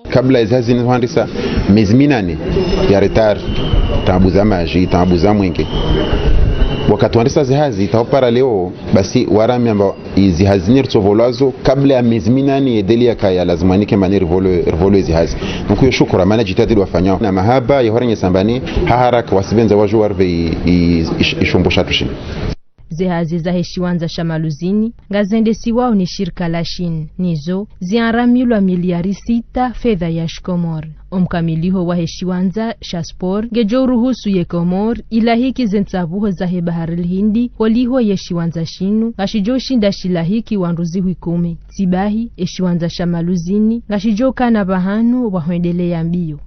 Kabla ezi hazi nizo handisa mezi minane ya retard, taabu za madji, taabu za mwenge. Wakati wandisa zi hazi, taopara leo, basi warambia amba izi hazi nirtsovolwazo kabla ya mezi minane ye délai yakaya lazimu anike mani rivolwe, rivolwe zi hazi. Donc yo shukura mana jitihadi wafanyao. Na mahaba ya horenyesa amba ni ha haraka wasipvendza wajo warve i, i, ish-, ishombo shatru shini. Ze hazi zahe shiwandza sha Maluzini ngazendesiwao ni shirika la Chine, nizo ziaramilwa miliari sita fedha ya shikomori. Omkamiliho wahe shiwandza sha sport ngejo uruhusu ye Komori ilahiki ze ntsapvuho zahe Bahari l'Hindi holiho ye shiwandza shinu ngashijo shinda shilahiki wandru zihwi kume. Tsibahi, e shiwandza sha Maluzini ngashijo kana pvahanu pvwa hwendeleya mbio.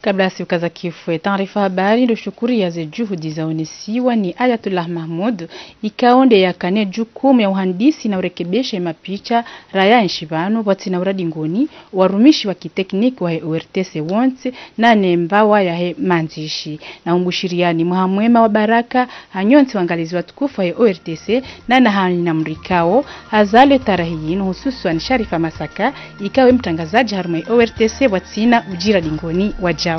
Kabla ya siuka za kifu, e taarifa habari ndo shukuriya ze juhudi zaonesiwa ni Ayatollah Mahmoud, ikao nde yakana e jukumu ya uhandisi na urekebesha e mapicha raya enshi pvanu, pvwatsina uradi ngoni, warumishi wa kitekniki wahe O R T C wontsi, na ne mbawa yahe mandzishi. Na umbushiriyani mwaha mwema wa baraka, ha nyontsi wangalizi watukufu wahe O R T C, na na hanyi na mrikao, hazalwa e tarehi yinu, hususwani Sharifa Masaka, ikao e mtrangazadji harumwa e O R T C pvwatsina ujira dingoni wajau.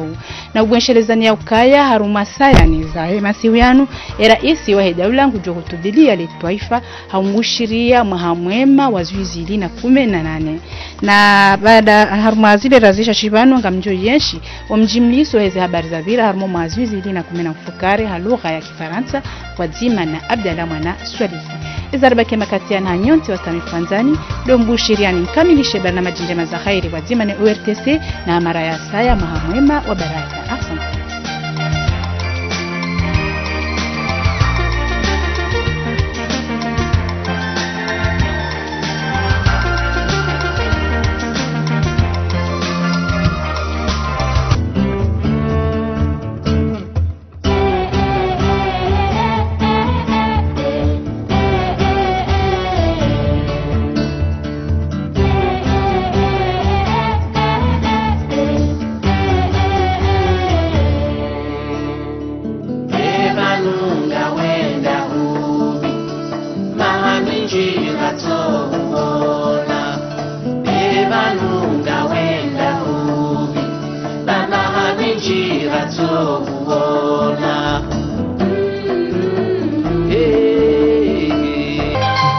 Na ubwenshelezani ya ukaya harumwa saya ne zahe masihu yanu, e raisi wahe daula ngujo hutubiliya le twaifa, ha umbushiriya mwaha mwema wa zihwi zili na kume na nane. Na baada harumwa zile razisha shipvanu ngamjo yenshi, omjimliso heze habari zapvira harumwa mwaha zihwi zili na kume na mfukare ha lugha ya Kifarantsa, pvwadzima na Abdallah Mwana Swalihi. Eza ribaki makati yanu ha nyontsi wa sami pvwandzani, ndo mbushiriyani mkamilishe barnamaji ndjema za khairi pvwadzima ne O R T C na mara ya saya mwaha mwema wa baraka. Ahsantu.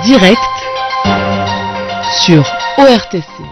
Direct sur O R T C.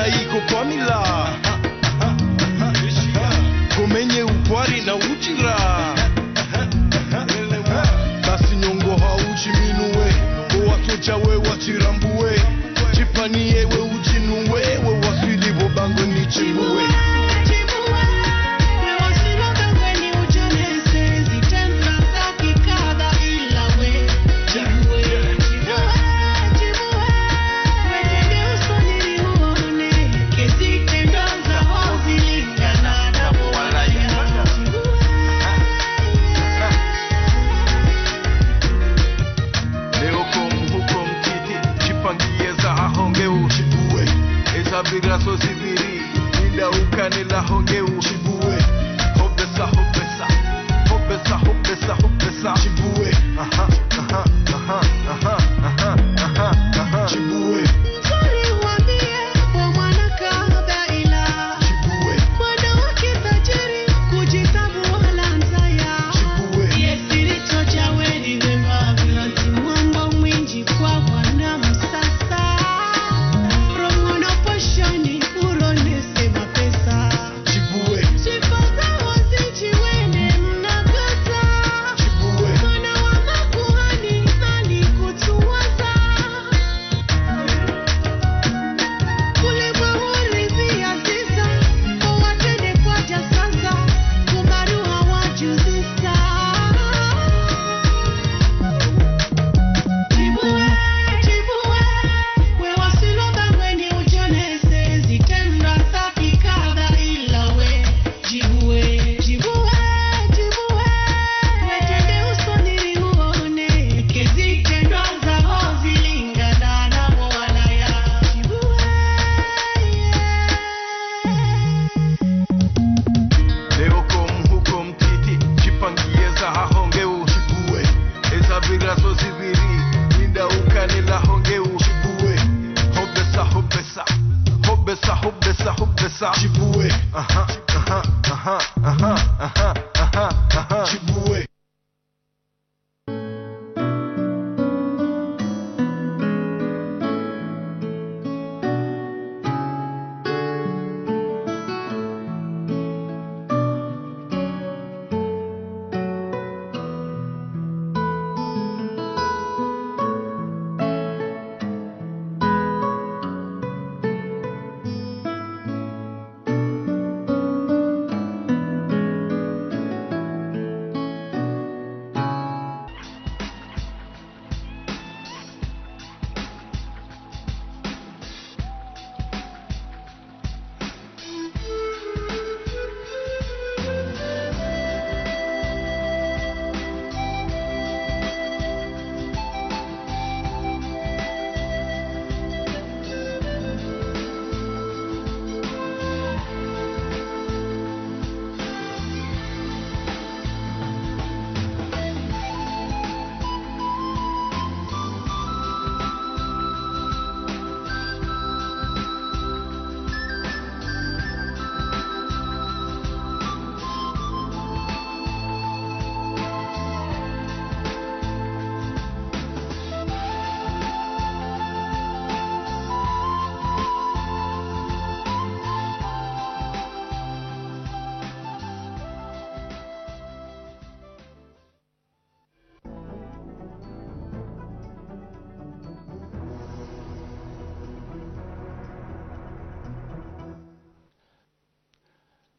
Iko kwa mila. Komenye upwari na utira. Basi nyongo ha uchi minuwe. Owatsoja we wachirambuwe. Chipani yewe uchinuwe. We waswili bo bangweni chibuwe. Leo kom hukom titi, chipangiye za hahonge u. Chibuwe. Eza vira so ziviri, ninda ukane la honge u. Chibuwe. Hopesa, hopesa. Hopesa, hopesa, hopesa. Chibuwe. Aha, aha, aha. Chibuwe. Chibuwe. Chibuwe. Chibuwe. Leo kom hukom titi, chipangiye za hahonge u. Chibuwe. Eza vira so ziviri, ninda ukane la honge u. Chibuwe. Hopesa, hopesa. Hopesa, hopesa, hopesa. Chibuwe. Aha, aha, aha, aha, aha, aha. Chibuwe.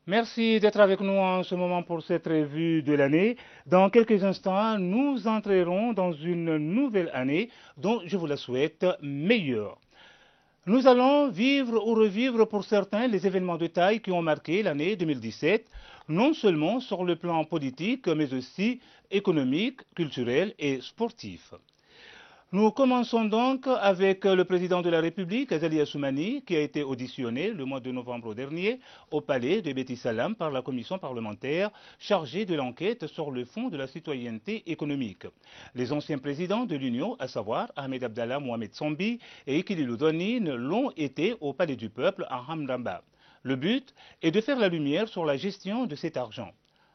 Merci d'être avec nous en ce moment pour cette revue de l'année. Dans quelques instants, nous entrerons dans une nouvelle année dont je vous la souhaite meilleure. Nous allons vivre ou revivre pour certains les événements de taille qui ont marqué l'année deux mille dix-sept, non seulement sur le plan politique, mais aussi économique, culturel et sportif. Nous commençons donc avec le président de la République, Azali Assoumani, qui a été auditionné le mois de novembre dernier au palais de Beit Salam par la commission parlementaire chargée de l'enquête sur le fonds de la citoyenneté économique. Les anciens présidents de l'Union, à savoir Ahmed Abdallah Mohamed Sambi et Ikililou Dhoinine, l'ont été au Palais du Peuple à Hamramba. Le but est de faire la lumière sur la gestion de cet argent.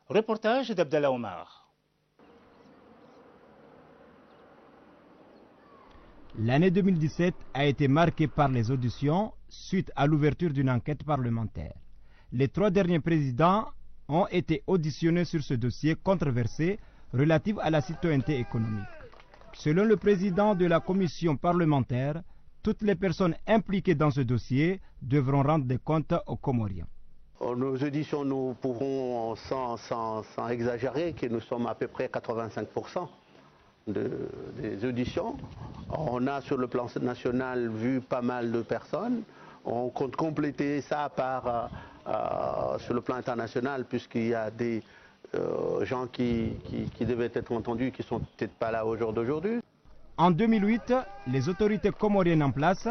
Reportage d'Abdallah Omar. L'année deux mille dix-sept a été marquée par les auditions suite à l'ouverture d'une enquête parlementaire. Les trois derniers présidents ont été auditionnés sur ce dossier controversé relatif à la citoyenneté économique. Selon le président de la commission parlementaire, toutes les personnes impliquées dans ce dossier devront rendre des comptes aux Comoriens. Nos auditions, nous pouvons, sans, sans, sans exagérer, que nous sommes à peu près quatre-vingt-cinq pour cent de, des auditions. On a, sur le plan national, vu pas mal de personnes. On compte compléter ça par, euh, euh, sur le plan international, puisqu'il y a des, euh, gens qui, qui, qui devaient être entendus, qui sont peut-être pas là au jour d'aujourd'hui. En deux mille huit, les autorités comoriennes en place,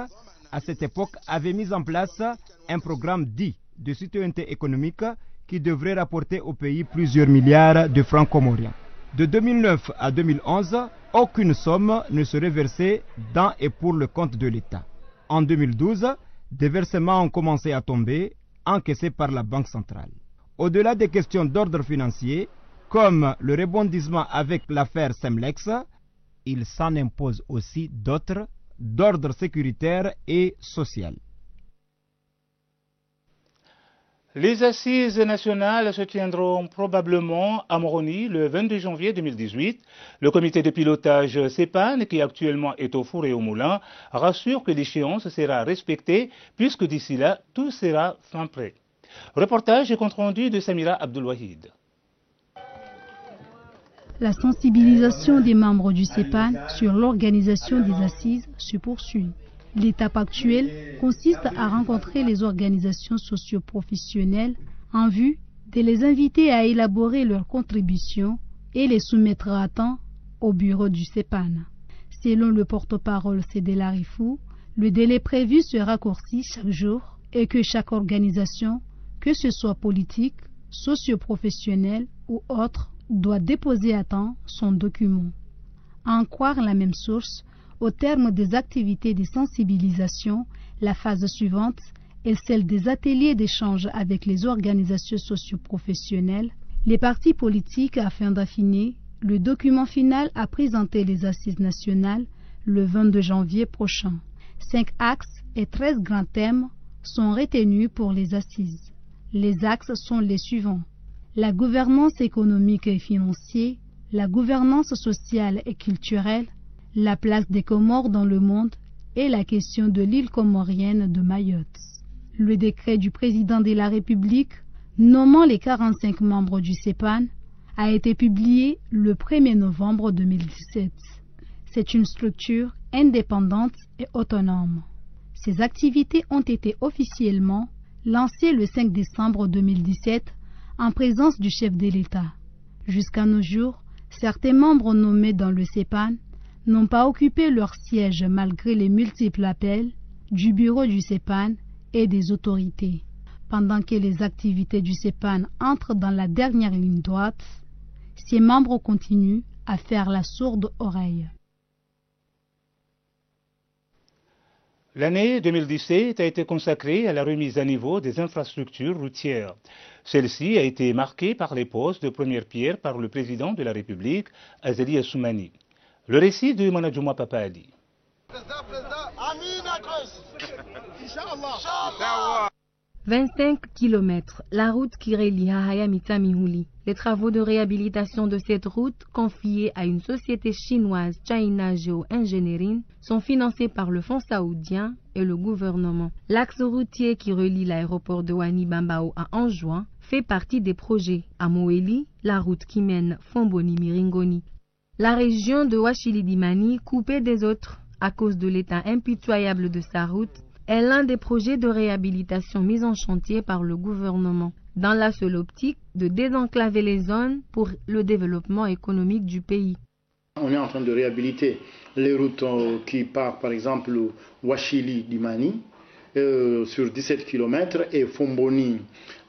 à cette époque, avaient mis en place un programme dit de citoyenneté économique qui devrait rapporter au pays plusieurs milliards de francs comoriens. De deux mille neuf à deux mille onze, aucune somme ne serait versée dans et pour le compte de l'État. En deux mille douze, des versements ont commencé à tomber, encaissés par la Banque centrale. Au-delà des questions d'ordre financier, comme le rebondissement avec l'affaire Semlex, il s'en impose aussi d'autres d'ordre sécuritaire et social. Les assises nationales se tiendront probablement à Moroni le vingt-deux janvier deux mille dix-huit. Le comité de pilotage CEPAN, qui actuellement est au four et au moulin, rassure que l'échéance sera respectée puisque d'ici là, tout sera fin prêt. Reportage et compte-rendu de Samira Abdoulwahid. La sensibilisation des membres du CEPAN sur l'organisation des assises se poursuit. L'étape actuelle consiste à rencontrer les organisations socio-professionnelles en vue de les inviter à élaborer leurs contributions et les soumettre à temps au bureau du CEPAN. Selon le porte-parole Cédé Larifou, le délai prévu se raccourcit chaque jour et que chaque organisation, que ce soit politique, socio-professionnelle ou autre, doit déposer à temps son document. À en croire la même source, au terme des activités de sensibilisation, la phase suivante est celle des ateliers d'échange avec les organisations socio-professionnelles, les partis politiques, afin d'affiner le document final à présenter les assises nationales le vingt-deux janvier prochain. Cinq axes et treize grands thèmes sont retenus pour les assises. Les axes sont les suivants : la gouvernance économique et financière, la gouvernance sociale et culturelle, la place des Comores dans le monde et la question de l'île comorienne de Mayotte. Le décret du président de la République nommant les quarante-cinq membres du CEPAN a été publié le premier novembre deux mille dix-sept. C'est une structure indépendante et autonome. Ces activités ont été officiellement lancées le cinq décembre deux mille dix-sept en présence du chef de l'État. Jusqu'à nos jours, certains membres nommés dans le CEPAN n'ont pas occupé leur siège malgré les multiples appels du bureau du CEPAN et des autorités. Pendant que les activités du CEPAN entrent dans la dernière ligne droite, ses membres continuent à faire la sourde oreille. L'année deux mille dix-sept a été consacrée à la remise à niveau des infrastructures routières. Celle-ci a été marquée par les poses de première pierre par le président de la République, Azali Assoumani. Le récit de Manajouma Papali. Vingt-cinq kilomètres, la route qui relie Hahaya Mitsamihuli. Les travaux de réhabilitation de cette route, confiés à une société chinoise, China Geo Engineering, sont financés par le Fonds saoudien et le gouvernement. L'axe routier qui relie l'aéroport de Wani Bambao à Anjouan fait partie des projets. À Mohéli, la route qui mène Fomboni Miringoni. La région de Washili-Dimani, coupée des autres à cause de l'état impitoyable de sa route, est l'un des projets de réhabilitation mis en chantier par le gouvernement, dans la seule optique de désenclaver les zones pour le développement économique du pays. On est en train de réhabiliter les routes, euh, qui partent, par exemple, Washili-Dimani, euh, sur dix-sept kilomètres, et Fomboni,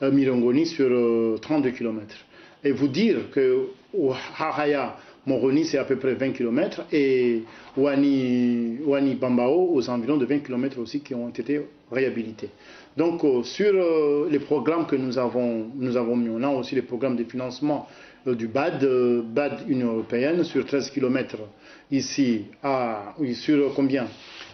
euh, Miringoni sur, euh, trente-deux kilomètres. Et vous dire que au Hahaya Moroni, c'est à peu près vingt kilomètres, et Wani, Wani Bambao, aux environs de vingt kilomètres aussi, qui ont été réhabilités. Donc, euh, sur, euh, les programmes que nous avons, nous avons mis, on a aussi les programmes de financement, euh, du BAD, euh, BAD Union européenne, sur treize kilomètres ici, à, oui, sur combien ?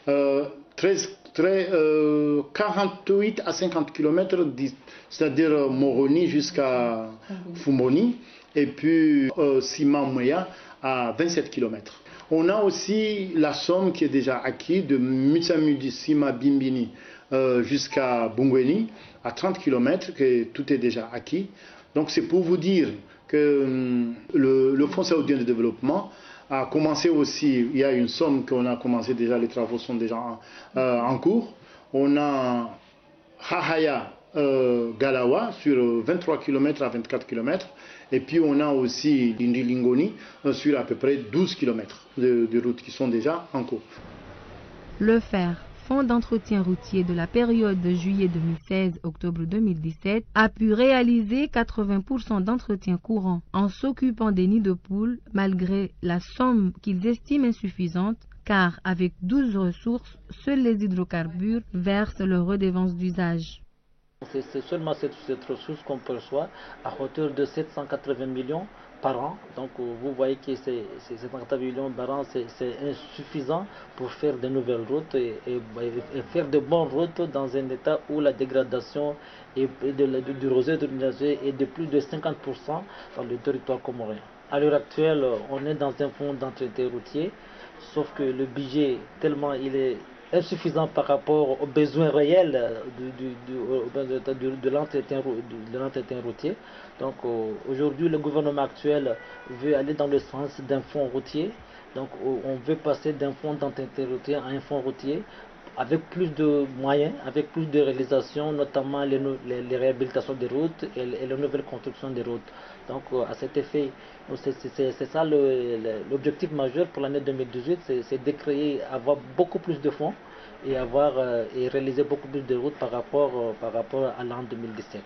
Euh, Treize, treize, euh, quarante-huit à cinquante kilomètres, di-, c'est-à-dire, euh, Moroni jusqu'à Fomboni, et puis, euh, Sima Mweya à vingt-sept kilomètres. On a aussi la Somme qui est déjà acquis de Mitsamudi, Sima, Bimbini, euh, jusqu'à Bungweni, à trente kilomètres, que tout est déjà acquis. Donc c'est pour vous dire que, hum, le, le Fonds saoudien de développement a commencé aussi, il y a une somme qu'on a commencé déjà, les travaux sont déjà en, euh, en cours. On a Hahaya, euh, Galawa sur, euh, vingt-trois kilomètres à vingt-quatre kilomètres. Et puis on a aussi Lindi Lingoni, euh, sur à peu près douze kilomètres de, de routes qui sont déjà en cours. Le FER, Fonds d'entretien routier de la période de juillet deux mille seize, octobre deux mille dix-sept, a pu réaliser quatre-vingts pour cent d'entretien courant en s'occupant des nids de poules, malgré la somme qu'ils estiment insuffisante, car avec douze ressources, seuls les hydrocarbures versent leur redevance d'usage. C'est, c'est seulement cette, cette ressource qu'on perçoit à hauteur de sept cent quatre-vingts millions par an. Donc, euh, vous voyez que c'est, c'est sept cent quatre-vingts millions par an, c'est, c'est insuffisant pour faire de nouvelles routes et, et, et faire de bonnes routes dans un état où la dégradation et, et de la, du, du réseau d'urbanisation est de plus de cinquante pour cent dans le territoire comorien. À l'heure actuelle, on est dans un fonds d'entretien routier, sauf que le budget, tellement il est insuffisant par rapport aux besoins réels, euh, du, du, du, au besoin de, de l'entretien rou-, de, de l'entretien routier. Donc, euh, aujourd'hui, le gouvernement actuel veut aller dans le sens d'un fonds routier. Donc, euh, on veut passer d'un fonds d'entretien routier à un fonds routier avec plus de moyens, avec plus de réalisations, notamment les nou-, les, les réhabilitations des routes et, et les nouvelles constructions des routes. Donc, euh, à cet effet, c'est, c'est, c'est, c'est ça le, le, l'objectif majeur pour l'année deux mille dix-huit, c'est, c'est de créer, avoir beaucoup plus de fonds et avoir, euh, et réaliser beaucoup plus de routes par rapport, euh, par rapport à l'an deux mille dix-sept.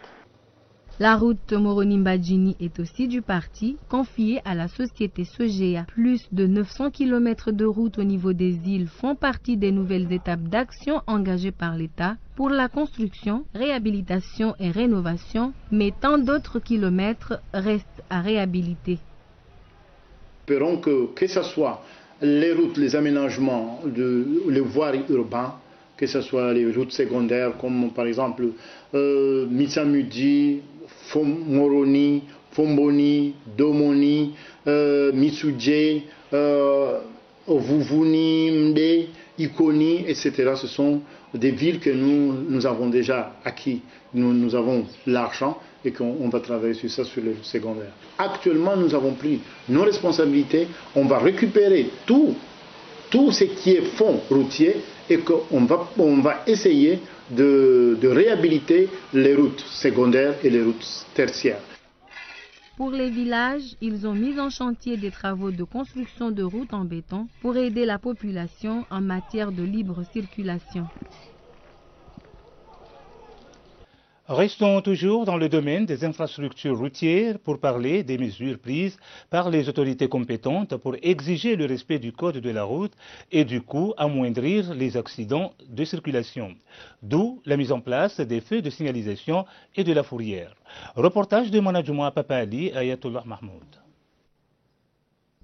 La route Moroni-Mbadjini est aussi du parti, confiée à la société Sogea. Plus de neuf cents kilomètres de routes au niveau des îles font partie des nouvelles étapes d'action engagées par l'État pour la construction, réhabilitation et rénovation, mais tant d'autres kilomètres restent à réhabiliter. Espérons que, que ce soit les routes, les aménagements, de, les voiries urbaines, que ce soit les routes secondaires, comme par exemple, euh, Mitsamudi, Fom-, Moroni, Fomboni, Domoni, euh, Mitsudje, euh, Vuvuni, Mde, Ikoni, et cetera. Ce sont des villes que nous, nous avons déjà acquis. Nous, nous avons l'argent et qu'on, on va travailler sur ça, sur les secondaires. Actuellement, nous avons pris nos responsabilités. On va récupérer tout, tout ce qui est fonds routier et qu'on va, on va essayer de, de réhabiliter les routes secondaires et les routes tertiaires. Pour les villages, ils ont mis en chantier des travaux de construction de routes en béton pour aider la population en matière de libre circulation. Restons toujours dans le domaine des infrastructures routières pour parler des mesures prises par les autorités compétentes pour exiger le respect du code de la route et du coup amoindrir les accidents de circulation. D'où la mise en place des feux de signalisation et de la fourrière. Reportage de Manajouma Papali, Ayatollah Mahmoud.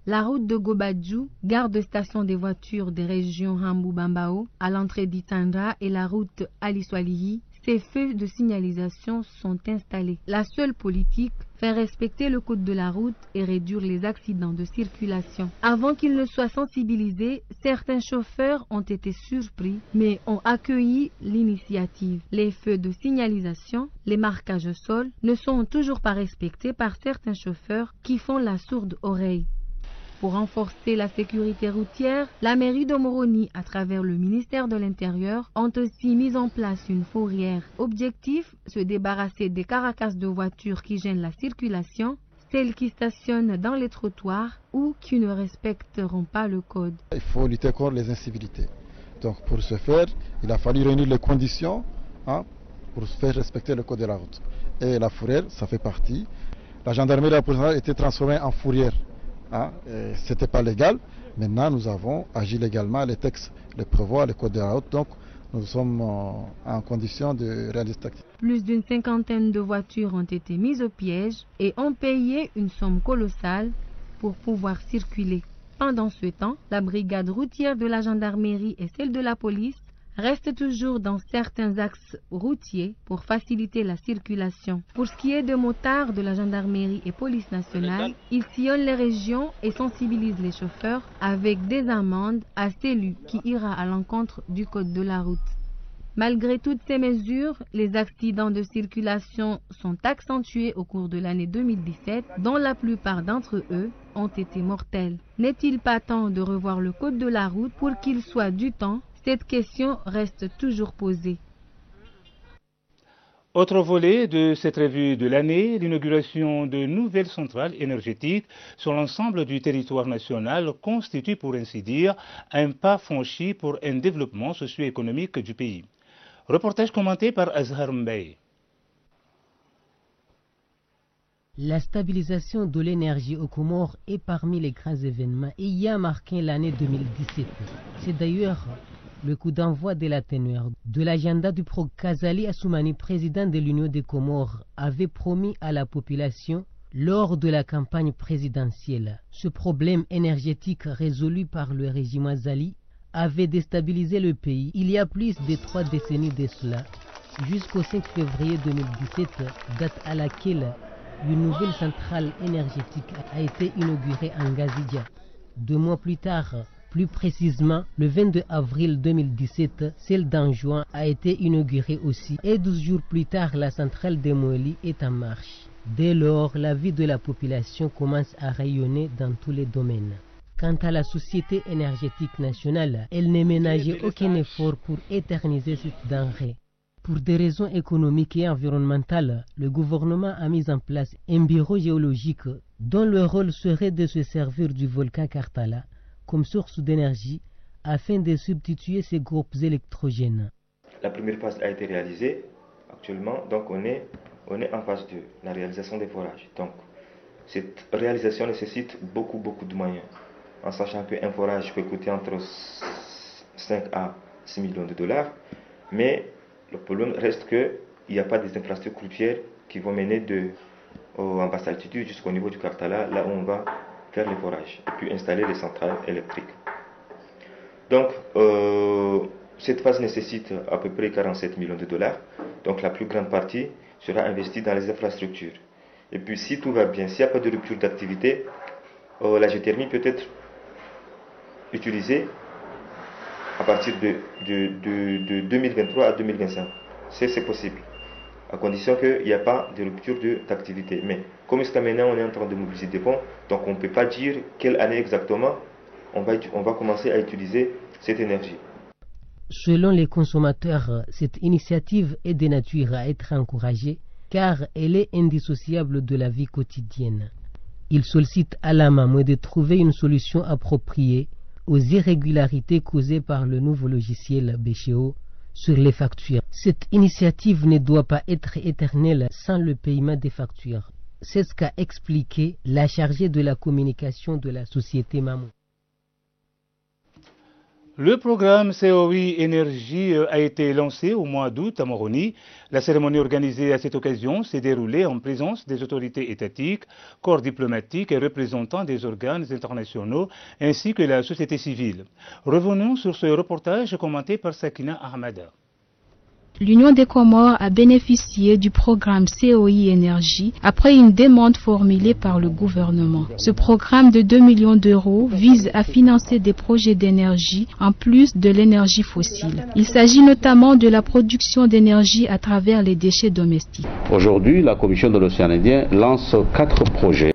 La route de Gobadjou, gare de station des voitures des régions Hambou-Bambao, à l'entrée d'Itandra et la route Ali Swalihi, ces feux de signalisation sont installés. La seule politique, faire respecter le code de la route et réduire les accidents de circulation. Avant qu'ils ne soient sensibilisés, certains chauffeurs ont été surpris, mais ont accueilli l'initiative. Les feux de signalisation, les marquages au sol, ne sont toujours pas respectés par certains chauffeurs qui font la sourde oreille. Pour renforcer la sécurité routière, la mairie de Moroni, à travers le ministère de l'Intérieur, ont aussi mis en place une fourrière. Objectif, se débarrasser des carcasses de voitures qui gênent la circulation, celles qui stationnent dans les trottoirs ou qui ne respecteront pas le code. Il faut lutter contre les incivilités. Donc pour ce faire, il a fallu réunir les conditions, hein, pour faire respecter le code de la route. Et la fourrière, ça fait partie. La gendarmerie et la police nationale étaient transformées en fourrière, hein, et c'était pas légal. Maintenant, nous avons agi légalement. Les textes le prévoient, le code de la route. Donc, nous sommes, euh, en condition de réaliser cette activité. Plus d'une cinquantaine de voitures ont été mises au piège et ont payé une somme colossale pour pouvoir circuler. Pendant ce temps, la brigade routière de la gendarmerie et celle de la police reste toujours dans certains axes routiers pour faciliter la circulation. Pour ce qui est de motards de la gendarmerie et police nationale, ils sillonnent les régions et sensibilisent les chauffeurs avec des amendes à celui qui ira à l'encontre du code de la route. Malgré toutes ces mesures, les accidents de circulation sont accentués au cours de l'année deux mille dix-sept, dont la plupart d'entre eux ont été mortels. N'est-il pas temps de revoir le code de la route pour qu'il soit du temps ? Cette question reste toujours posée. Autre volet de cette revue de l'année, l'inauguration de nouvelles centrales énergétiques sur l'ensemble du territoire national constitue, pour ainsi dire, un pas franchi pour un développement socio-économique du pays. Reportage commenté par Azhar Mbaye. La stabilisation de l'énergie aux Comores est parmi les grands événements ayant marqué l'année deux mille dix-sept. C'est d'ailleurs le coup d'envoi de la teneur de l'agenda du pro-, qu'Azali Assoumani, président de l'Union des Comores, avait promis à la population lors de la campagne présidentielle. Ce problème énergétique résolu par le régime Azali avait déstabilisé le pays il y a plus de trois décennies de cela, jusqu'au cinq février deux mille dix-sept, date à laquelle une nouvelle centrale énergétique a été inaugurée en Ngazidja. Deux mois plus tard, plus précisément le vingt-deux avril deux mille dix-sept, celle d'Anjouan a été inaugurée aussi, et douze jours plus tard, la centrale de Mohéli est en marche. Dès lors, la vie de la population commence à rayonner dans tous les domaines. Quant à la société énergétique nationale, elle ne ménageait aucun effort pour éterniser cette denrée. Pour des raisons économiques et environnementales, le gouvernement a mis en place un bureau géologique dont le rôle serait de se servir du volcan Karthala comme source d'énergie afin de substituer ces groupes électrogènes. La première phase a été réalisée. Actuellement, donc, on est, on est en phase deux, la réalisation des forages. Donc, cette réalisation nécessite beaucoup, beaucoup de moyens, en sachant qu'un forage peut coûter entre cinq à six millions de dollars, mais le problème reste qu'il n'y a pas des infrastructures routières qui vont mener de, euh, en basse altitude jusqu'au niveau du Karthala, là où on va faire les forages, et puis installer les centrales électriques. Donc, euh, cette phase nécessite à peu près quarante-sept millions de dollars. Donc, la plus grande partie sera investie dans les infrastructures. Et puis, si tout va bien, s'il n'y a pas de rupture d'activité, euh, la géothermie peut être utilisée à partir de, de, de, de deux mille vingt-trois à deux mille vingt-cinq. C'est, c'est possible, à condition qu'il n'y a pas de rupture de, d'activité. Mais comme jusqu'à maintenant, on est en train de mobiliser des fonds, donc on ne peut pas dire quelle année exactement on va uti-, on va commencer à utiliser cette énergie. Selon les consommateurs, cette initiative est de nature à être encouragée, car elle est indissociable de la vie quotidienne. Ils sollicitent à la Mamoué de trouver une solution appropriée aux irrégularités causées par le nouveau logiciel Béchéo sur les factures. Cette initiative ne doit pas être éternelle sans le paiement des factures. C'est ce qu'a expliqué la chargée de la communication de la société Mamoué. Le programme C O I Énergie, euh, a été lancé au mois d'août à Moroni. La cérémonie organisée à cette occasion s'est déroulée en présence des autorités étatiques, corps diplomatique et représentants des organes internationaux, ainsi que la société civile. Revenons sur ce reportage commenté par Sakina Ahmada. L'Union des Comores a bénéficié du programme C O I Énergie après une demande formulée par le gouvernement. Ce programme de deux millions d'euros vise à financer des projets d'énergie en plus de l'énergie fossile. Il s'agit notamment de la production d'énergie à travers les déchets domestiques. Aujourd'hui, la Commission de l'océan Indien lance quatre projets.